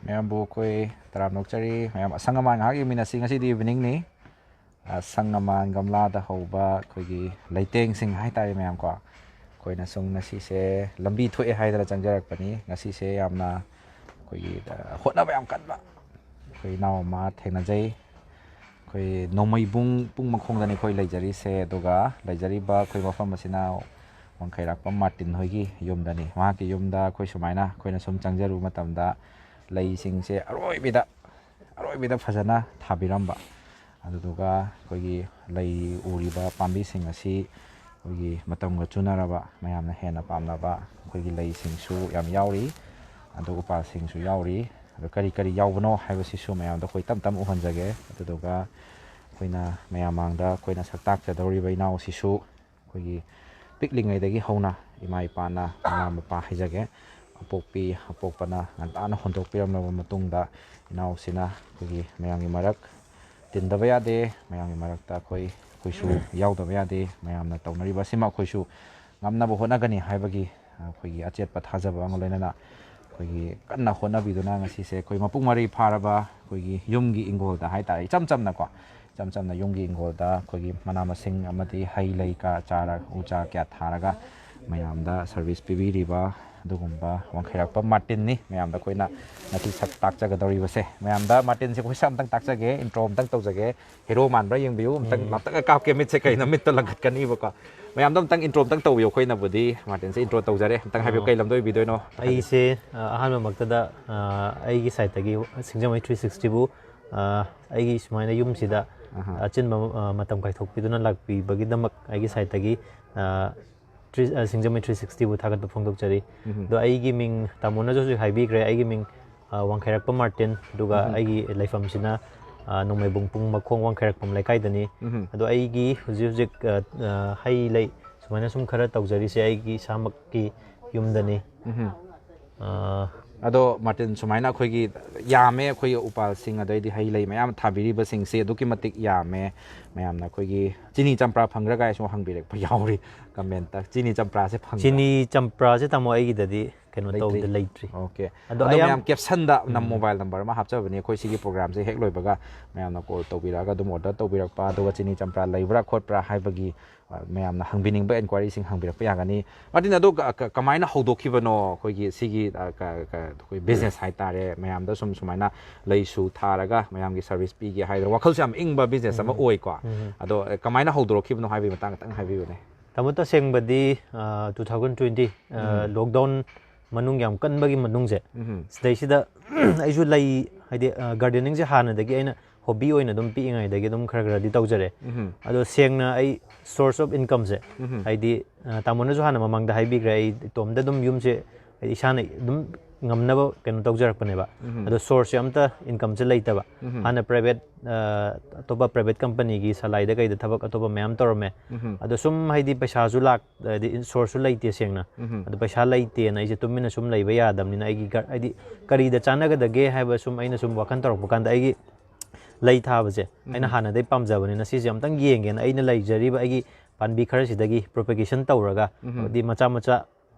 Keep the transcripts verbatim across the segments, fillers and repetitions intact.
ꯃꯌꯥꯝꯕꯨ ꯑꯩꯈꯣꯏ ꯇꯔꯥꯝꯅ ꯑꯣꯛꯆꯔꯤ꯫ ꯃꯌꯥꯝ ꯑꯁꯪ ꯑꯃꯥꯟ ꯉꯥꯏꯍꯥꯛ ꯌꯦꯡꯃꯤꯟꯅꯁꯤ꯫ ꯉꯁꯤꯗꯤ ꯏꯚꯤꯅꯤꯡꯅꯤ꯫ ꯑꯁꯪ ꯑꯃꯥꯟ ꯒꯝꯂꯥꯗ ꯍꯧꯕ ꯑꯩꯈꯣꯏꯒꯤ ꯂꯩꯇꯦꯡꯁꯤꯡ ꯍꯥꯏꯇꯥꯔꯦ, ꯃꯌꯥꯝ ꯀꯣ꯫ ꯑꯩꯈꯣꯏꯅ ꯁꯨꯝ ꯉꯁꯤꯁꯦ ꯂꯝꯕꯤ ꯊꯣꯛꯑꯦ ꯍꯥꯏꯗꯅ ꯆꯪꯖꯔꯛꯄꯅꯤ꯫ ꯉꯁꯤꯁꯦ ꯌꯥꯝꯅ ꯑꯩꯈꯣꯏꯒꯤ, ꯑ, ꯍꯣꯠꯅꯕ ꯌꯥꯝ ꯀꯟꯕ ꯑꯩꯈꯣꯏ ꯏꯅꯥꯎ ꯑꯃ ꯊꯦꯡꯅꯖꯩ꯫ ꯑꯩꯈꯣꯏ ꯅꯣꯡꯃꯩꯕꯨꯡ ꯄꯨꯡ ꯃꯈꯣꯡꯗꯅꯤ ꯑꯩꯈꯣꯏ ꯂꯩꯖꯔꯤꯁꯦ, ꯑꯗꯨꯒ ꯂꯩꯖꯔꯤꯕ ꯑꯩꯈꯣꯏ ꯃꯐꯝ ꯑꯁꯤꯅ ꯋꯥꯡꯈꯩꯔꯥꯛꯄꯝ ꯃꯥꯔꯇꯤꯟ ꯍꯣꯏꯒꯤ ꯌꯨꯝꯗꯅꯤ꯫ ꯃꯍꯥꯛꯀꯤ ꯌꯨꯝꯗ ꯑꯩꯈꯣꯏ ꯁꯨꯃꯥꯏꯅ ꯑꯩꯈꯣꯏꯅ ꯁꯨꯝ ꯆꯪꯖꯔꯨꯕ ꯃꯇꯝꯗ ꯂꯩꯁꯤꯡꯁꯦ ꯑꯔꯣꯏꯕꯤꯗ, ꯑꯔꯣꯏꯕꯤꯗ ꯐꯖꯅ ꯊꯥꯕꯤꯔꯝꯕ꯫ ꯑꯗꯨꯗꯨꯒ ꯑꯩꯈꯣꯏꯒꯤ ꯂꯩ ꯎꯔꯤꯕ ꯄꯥꯝꯕꯤꯁꯤꯡ ꯑꯁꯤ ꯑꯩꯈꯣꯏꯒꯤ ꯃꯇꯝꯒ ꯆꯨꯅꯔꯕ, ꯃꯌꯥꯝꯅ ꯍꯦꯟꯅ ꯄꯥꯝꯅꯕ ꯑꯩꯈꯣꯏꯒꯤ ꯂꯩꯁꯤꯡꯁꯨ ꯌꯥꯝ ꯌꯥꯎꯔꯤ, ꯑꯗꯨ ꯎꯄꯥꯜꯁꯤꯡꯁꯨ ꯌꯥꯎꯔꯤ꯫ ꯑꯗꯣ ꯀꯔꯤ ꯀꯔꯤ ꯌꯥꯎꯕꯅꯣ ꯍꯥꯏꯕꯁꯤꯁꯨ ꯃꯌꯥꯝꯗ ꯑꯩꯈꯣꯏ ꯇꯞ ꯇꯞꯅ ꯎꯍꯟꯖꯒꯦ꯫ ꯑꯗꯨꯗꯨꯒ ꯑꯩꯈꯣꯏꯅ ꯃꯌꯥꯝ ꯃꯥꯡꯗ ꯑꯩꯈꯣꯏꯅ ꯁꯛ ꯇꯥꯛꯆꯗꯧꯔꯤꯕ ꯏꯅꯥꯎꯁꯤꯁꯨ ꯑꯩꯈꯣꯏꯒꯤ ꯄꯤꯛꯂꯤꯉꯩꯗꯒꯤ ꯍꯧꯅ ꯏꯃꯥ ꯏꯄꯥꯅ, ꯃꯃꯥ ꯃꯄꯥ ꯍꯥꯏꯖꯒꯦ, ꯑꯄꯣꯛꯄꯤ ꯑꯄꯣꯛꯄꯅ ꯉꯟꯇꯥꯅ ꯍꯣꯟꯗꯣꯛꯄꯤꯔꯝꯂꯕ ꯃꯇꯨꯡꯗ, ꯏꯅꯥꯎꯁꯤꯅ ꯑꯩꯈꯣꯏꯒꯤ ꯃꯌꯥꯝꯒꯤ ꯃꯔꯛ ꯇꯤꯟꯗꯕ ꯌꯥꯗꯦ, ꯃꯌꯥꯝꯒꯤ ꯃꯔꯛꯇ ꯑꯩꯈꯣꯏ, ꯑꯩꯈꯣꯏꯁꯨ ꯌꯥꯎꯗꯕ ꯌꯥꯗꯦ, ꯃꯌꯥꯝꯅ ꯇꯧꯅꯔꯤꯕ ꯑꯁꯤꯃ ꯑꯩꯈꯣꯏꯁꯨ ꯉꯝꯅꯕ ꯍꯣꯠꯅꯒꯅꯤ ꯍꯥꯏꯕꯒꯤ ꯑꯩꯈꯣꯏꯒꯤ ꯑꯆꯦꯠꯄ ꯊꯥꯖꯕ ꯑꯃꯒ ꯂꯣꯏꯅꯅ ꯑꯩꯈꯣꯏꯒꯤ ꯀꯟꯅ ꯍꯣꯠꯅꯕꯤꯗꯨꯅ ꯉꯁꯤꯁꯦ ꯑꯩꯈꯣꯏ ꯃꯄꯨꯡ ꯃꯔꯩ ꯐꯥꯔꯕ ꯑꯩꯈꯣꯏꯒꯤ ꯌꯨꯝꯒꯤ ꯏꯪꯈꯣꯜꯗ ꯍꯥꯏꯇꯥꯔꯦ, ꯏꯆꯝ ꯆꯝꯅꯀꯣ, ꯏꯆꯝ ꯆꯝꯅ ꯌꯨꯝꯒꯤ ꯏꯪꯈꯣꯜꯗ ꯑꯩꯈꯣꯏꯒꯤ ꯃꯅꯥ ꯃꯁꯤꯡ ꯑꯃꯗꯤ ꯍꯩ ꯂꯩ ꯀ-, ꯆꯥꯔ, ꯎ ꯆꯥꯔ ꯀꯌꯥ ꯊꯥꯔꯒ ꯃꯌꯥꯝꯗ ꯁꯔꯚꯤꯁ ꯄꯤꯕꯤꯔꯤꯕ ꯑꯗꯨꯒꯨꯝꯕ ꯋꯥꯡꯈꯩꯔꯥꯛꯄꯝ ꯃꯥꯔꯇꯤꯟꯅꯤ꯫ ꯃꯌꯥꯝꯗ ꯑꯩꯈꯣꯏꯅ ꯉꯁꯤ ꯁꯛ ꯇꯥꯛꯆꯒꯗꯧꯔꯤꯕꯁꯦ꯫ ꯃꯌꯥꯝꯗ ꯃꯥꯔꯇꯤꯟꯁꯦ ꯑꯩꯈꯣꯏ ꯁꯛ ꯑꯝꯇꯪ ꯇꯥꯛꯆꯒꯦ, ꯏꯟꯇ꯭ꯔꯣ ꯑꯝꯇꯪ ꯇꯧꯖꯒꯦ꯫ ꯍꯦꯔꯣ ꯃꯥꯟꯕ꯭ꯔꯥ ꯌꯦꯡꯕꯤꯌꯨ, ꯑꯝꯇꯪ ꯎꯝ꯫ ꯂꯥꯞꯇꯛꯅ ꯀꯥꯞꯀꯦ, ꯃꯤꯠꯁꯦ ꯀꯩꯅꯣ ꯃꯤꯠꯇ ꯂꯪꯈꯠꯀꯅꯤꯕꯀꯣ꯫ ꯃꯌꯥꯝꯗꯣ ꯑꯝꯇꯪ ꯏꯟꯇ꯭ꯔꯣ ꯑꯝꯇꯪ ꯇꯧꯕꯤꯌꯨ꯫ ꯑꯩꯈꯣꯏꯅꯕꯨꯗꯤ ꯃꯥꯔꯇꯤꯟꯁꯦ ꯏꯟꯇ꯭ꯔꯣ ꯇꯧꯖꯔꯦ, ꯑꯝꯇꯪ ꯍꯥꯏꯕꯤꯌꯨ, ꯑꯣ꯫ ꯀꯩ ꯂꯝꯗ ꯑꯣꯏꯕꯤꯗꯣꯏꯅꯣ? ꯑꯩꯁꯦ, ꯑ, ꯑꯍꯥꯟꯕꯃꯛꯇꯗ, ꯑ, ꯑꯩꯒꯤ ꯁꯥꯏꯠꯇꯒꯤ ꯁꯤꯡꯖꯃꯩ ꯊ꯭ꯔꯤ ꯁꯤꯛꯁꯇꯤꯕꯨ, ꯑ, ꯑꯩꯒꯤ ꯁꯨꯃꯥꯏꯅ ꯌꯨꯝꯁꯤꯗ ꯑꯍꯥ꯫ ꯑꯆꯤꯟꯕ, ꯑ, ꯃꯇꯝ ꯀꯥꯏꯊꯣꯛꯄꯤꯗꯨꯅ ꯂꯥꯛꯄꯤꯕꯒꯤꯗꯃꯛ ꯑꯩꯒꯤ ꯁꯥꯏꯠꯇꯒꯤ, ꯑ, ꯊ꯭ꯔꯤ-, ꯑ, ꯁꯤꯡꯖꯃꯩ ꯊ꯭ꯔꯤ ꯁꯤꯛꯁꯇꯤꯕꯨ ꯊꯥꯒꯠꯄ ꯐꯣꯡꯗꯣꯛꯆꯔꯤ꯫ ꯎꯝ꯫ ꯑꯗꯣ ꯑꯩꯒꯤ ꯃꯤꯡ ꯇꯥꯃꯣꯅꯁꯨ ꯍꯧꯖꯤꯛ ꯍꯥꯏꯕꯤꯈ꯭ꯔꯦ, ꯑꯩꯒꯤ ꯃꯤꯡ, ꯑ, ꯋꯥꯡꯈꯩꯔꯥꯛꯄꯝ ꯃꯥꯔꯇꯤꯟ, ꯑꯗꯨꯒ ꯎꯝ꯫ ꯑꯩꯒꯤ ꯂꯩꯐꯝꯁꯤꯅ, ꯑ, ꯅꯣꯡꯃꯩꯕꯨꯡ ꯄꯨꯡ ꯃꯈꯣꯡ ꯋꯥꯡꯈꯩꯔꯥꯛꯄꯝ ꯂꯩꯀꯥꯏꯗꯅꯤ꯫ ꯎꯝ꯫ ꯑꯗꯣ ꯑꯩꯒꯤ ꯍꯧꯖꯤꯛ ꯍꯧꯖꯤꯛ, ꯑ, ꯑ, ꯍꯩ ꯂꯩ ꯁꯨꯃꯥꯏꯅ ꯁꯨꯝ ꯈꯔ ꯇꯧꯖꯔꯤꯁꯦ ꯑꯩꯒꯤ ꯏꯁꯥꯃꯛꯀꯤ ꯌꯨꯝꯗꯅꯤ꯫ ꯎꯝ꯫ ꯑ, ꯑꯗꯣ ꯃꯥꯔꯇꯤꯟ, ꯁꯨꯃꯥꯏꯅ ꯑꯩꯈꯣꯏꯒꯤ ꯌꯥꯝꯃꯦ, ꯑꯩꯈꯣꯏꯒꯤ ꯎꯄꯥꯜꯁꯤꯡ ꯑꯗꯩꯗꯤ ꯍꯩ ꯂꯩ ꯃꯌꯥꯝ ꯊꯥꯕꯤꯔꯤꯕꯁꯤꯡꯁꯦ ꯑꯗꯨꯛꯀꯤ ꯃꯇꯤꯛ ꯌꯥꯝꯃꯦ꯫ ꯃꯌꯥꯝꯅ ꯑꯩꯈꯣꯏꯒꯤ ꯆꯤꯅꯤ ꯆꯝꯄ꯭ꯔꯥ ꯐꯪꯒ꯭ꯔꯥ ꯀꯥꯏꯁꯨ ꯍꯪꯕꯤꯔꯛꯄ ꯌꯥꯎꯔꯤ ꯀꯃꯦꯟꯇ꯫ ꯆꯤꯅꯤ ꯆꯝꯄ꯭ꯔꯥꯁꯦ ꯐꯪꯕ꯭ꯔꯥ? ꯆꯤꯅꯤ ꯆꯝꯄ꯭ꯔꯥꯁꯦ ꯇꯥꯃꯣ ꯑꯩꯒꯤꯗꯗꯤ ꯀꯩꯅꯣ ꯂꯩꯇ꯭ꯔꯤ꯫ ꯇꯧꯕꯗ ꯂꯩꯇ꯭ꯔꯤ꯫ ꯑꯣꯀꯦ꯫ ꯑꯗꯣ ꯑꯗꯣ ꯑꯌꯥꯝ- ꯃꯌꯥꯝ ꯀꯦꯞꯁꯟꯗ ꯅꯝ ꯃꯣꯕꯥꯏꯜ ꯅꯝꯕꯔ ꯑꯃ ꯍꯥꯞꯆꯕꯅꯤ ꯑꯩꯈꯣꯏ ꯁꯤꯒꯤ ꯄ꯭ꯔꯣꯒ꯭ꯔꯥꯝꯁꯦ ꯍꯦꯛ ꯂꯣꯏꯕꯒ ꯃꯌꯥꯝꯅ ꯀꯣꯜ ꯇꯧꯕꯤꯔꯛꯑꯒ ꯑꯗꯨꯝ ꯑꯣꯔꯗꯔ ꯇꯧꯕꯤꯔꯛꯄ, ꯑꯗꯨꯒ ꯆꯤꯅꯤ ꯆꯝꯄ꯭ꯔꯥ ꯂꯩꯕ꯭ꯔꯥ ꯈꯣꯠꯄ꯭ꯔꯥ ꯍꯥꯏꯕꯒꯤ ꯑ, ꯃꯌꯥꯝꯅ ꯍꯪꯕꯤꯅꯤꯡꯕ ꯏꯟꯀ꯭ꯋꯥꯏꯔꯤꯁꯤꯡ ꯍꯪꯕꯤꯔꯛꯄ ꯌꯥꯒꯅꯤ꯫ ꯃꯥꯔꯇꯤꯟ, ꯑꯗꯣ ꯀ- ꯀ- ꯀꯃꯥꯏꯅ ꯍꯧꯗꯣꯛꯈꯤꯕꯅꯣ ꯑꯩꯈꯣꯏꯒꯤ ꯁꯤꯒꯤ ꯑ, ꯀ- ꯀ- ꯑꯩꯈꯣꯏ ꯕꯤꯖꯤꯅꯦꯁ ꯍꯥꯏꯇꯥꯔꯦ, ꯃꯌꯥꯝꯗ ꯁꯨꯝ ꯁꯨꯃꯥꯏꯅ ꯂꯩꯁꯨ ꯊꯥꯔꯒ ꯃꯌꯥꯝꯒꯤ ꯁꯥꯔꯚꯤꯁ ꯄꯤꯒꯦ ꯍꯥꯏꯗꯅ ꯋꯥꯈꯜꯁꯨ ꯌꯥꯝ ꯏꯪꯕ ꯕꯤꯖꯤꯅꯦꯁ ꯑꯃ ꯑꯣꯏꯀꯣ꯫ ꯑꯗꯣ ꯑ, ꯀꯃꯥꯏꯅ ꯍꯧꯗꯣꯔꯛꯈꯤꯕꯅꯣ ꯍꯥꯏꯕꯒꯤ ꯃꯇꯥꯡ ꯈꯤꯇꯪ ꯍꯥꯏꯕꯤꯌꯨꯅꯦ꯫ ꯇꯥꯃꯣ, ꯇꯁꯦꯡꯕꯗꯤ ꯇꯨ ꯊꯥꯎꯖꯟ ꯇ꯭ꯋꯦꯟꯇꯤ ꯂꯣꯛꯗꯥꯎꯟ ꯃꯅꯨꯡ ꯌꯥꯝ ꯀꯟꯕꯒꯤ ꯃꯅꯨꯡꯁꯦ, ꯎꯝ꯫ ꯁꯤꯗꯩꯁꯤꯗ ꯑꯩꯁꯨ ꯂꯩ, ꯍꯥꯏꯗꯤ ꯒꯥꯔꯗꯦꯅꯤꯡꯁꯦ ꯍꯥꯟꯅꯗꯒꯤ ꯑꯩꯅ ꯍꯣꯕꯤ ꯑꯣꯏꯅ ꯑꯗꯨꯝ ꯄꯤꯛꯏꯉꯩꯗꯒꯤ ꯑꯗꯨꯝ ꯈꯔ ꯈꯔꯗꯤ ꯇꯧꯖꯔꯦ꯫ ꯎꯝ꯫ ꯑꯗꯣ ꯁꯦꯡꯅ ꯑꯩ ꯁꯣꯔꯁ ꯑꯣꯐ ꯏꯟꯀꯝꯁꯦ, ꯎꯝ꯫ ꯍꯥꯏꯗꯤ ꯑ, ꯇꯥꯃꯣꯅꯁꯨ ꯍꯥꯟꯅ ꯃꯃꯥꯡꯗ ꯍꯥꯏꯕꯤꯈ꯭ꯔꯦ, ꯑꯩ ꯏꯇꯣꯝꯗ ꯑꯗꯨꯝ ꯌꯨꯝꯁꯦ, ꯑꯩ ꯏꯁꯥꯅ ꯑꯗꯨꯝ ꯉꯝꯅꯕ ꯀꯩꯅꯣ ꯇꯧꯖꯔꯛꯄꯅꯦꯕ꯫ ꯎꯝ꯫ ꯑꯗꯣ ꯁꯣꯔꯁꯁꯦ ꯑꯝꯇ ꯏꯟꯀꯝꯁꯦ ꯂꯩꯇꯕ꯫ ꯎꯝ꯫ ꯍꯥꯟꯅ ꯄ꯭ꯔꯥꯏꯚꯦꯠ ꯑꯇꯣꯞꯄ ꯄ꯭ꯔꯥꯏꯚꯦꯠ ꯀꯝꯄꯅꯤꯒꯤ ꯁꯂꯥꯏꯗ ꯀꯩꯗ ꯊꯕꯛ ꯑꯇꯣꯞꯄ ꯃꯌꯥꯝ ꯇꯧꯔꯝꯃꯦ꯫ ꯎꯝ꯫ ꯑꯗꯣ ꯁꯨꯝ ꯍꯥꯏꯗꯤ ꯄꯩꯁꯥꯁꯨ ꯂꯥꯛ ꯍꯥꯏꯗꯤ ꯁꯣꯔꯁꯁꯨ ꯂꯩꯇꯦ ꯁꯦꯡꯅ꯫ ꯎꯝ꯫ ꯑꯗꯣ ꯄꯩꯁꯥ ꯂꯩꯇꯦꯅ ꯑꯩꯁꯦ ꯇꯨꯃꯤꯟꯅ ꯁꯨꯝ ꯂꯩꯕ ꯌꯥꯗꯕꯅꯤꯅ ꯑꯩꯒꯤ ꯒꯥ- ꯍꯥꯏꯗꯤ ꯀꯔꯤꯗ ꯆꯥꯟꯅꯒꯗꯒꯦ ꯍꯥꯏꯕ ꯁꯨꯝ ꯑꯩꯅ ꯁꯨꯝ ꯋꯥꯈꯜ ꯇꯧꯔꯛꯄ ꯀꯥꯟꯗ ꯑꯩꯒꯤ ꯂꯩ ꯊꯥꯕꯁꯦ ꯑꯩꯅ ꯍꯥꯟꯅꯗꯩ ꯄꯥꯝꯖꯕꯅꯤꯅ ꯁꯤꯁꯦ ꯑꯝꯇꯪ ꯌꯦꯡꯒꯦꯅ ꯑꯩꯅ ꯂꯩꯖꯔꯤꯕ ꯑꯩꯒꯤ ꯄꯥꯝꯕꯤ ꯈꯔꯁꯤꯗꯒꯤ ꯄ꯭ꯔꯣꯄꯦꯒꯦꯁꯟ ꯇꯧꯔꯒ, ꯎꯝ꯫ ꯍꯥꯏꯗꯤ ꯃꯆꯥ ꯃꯆꯥ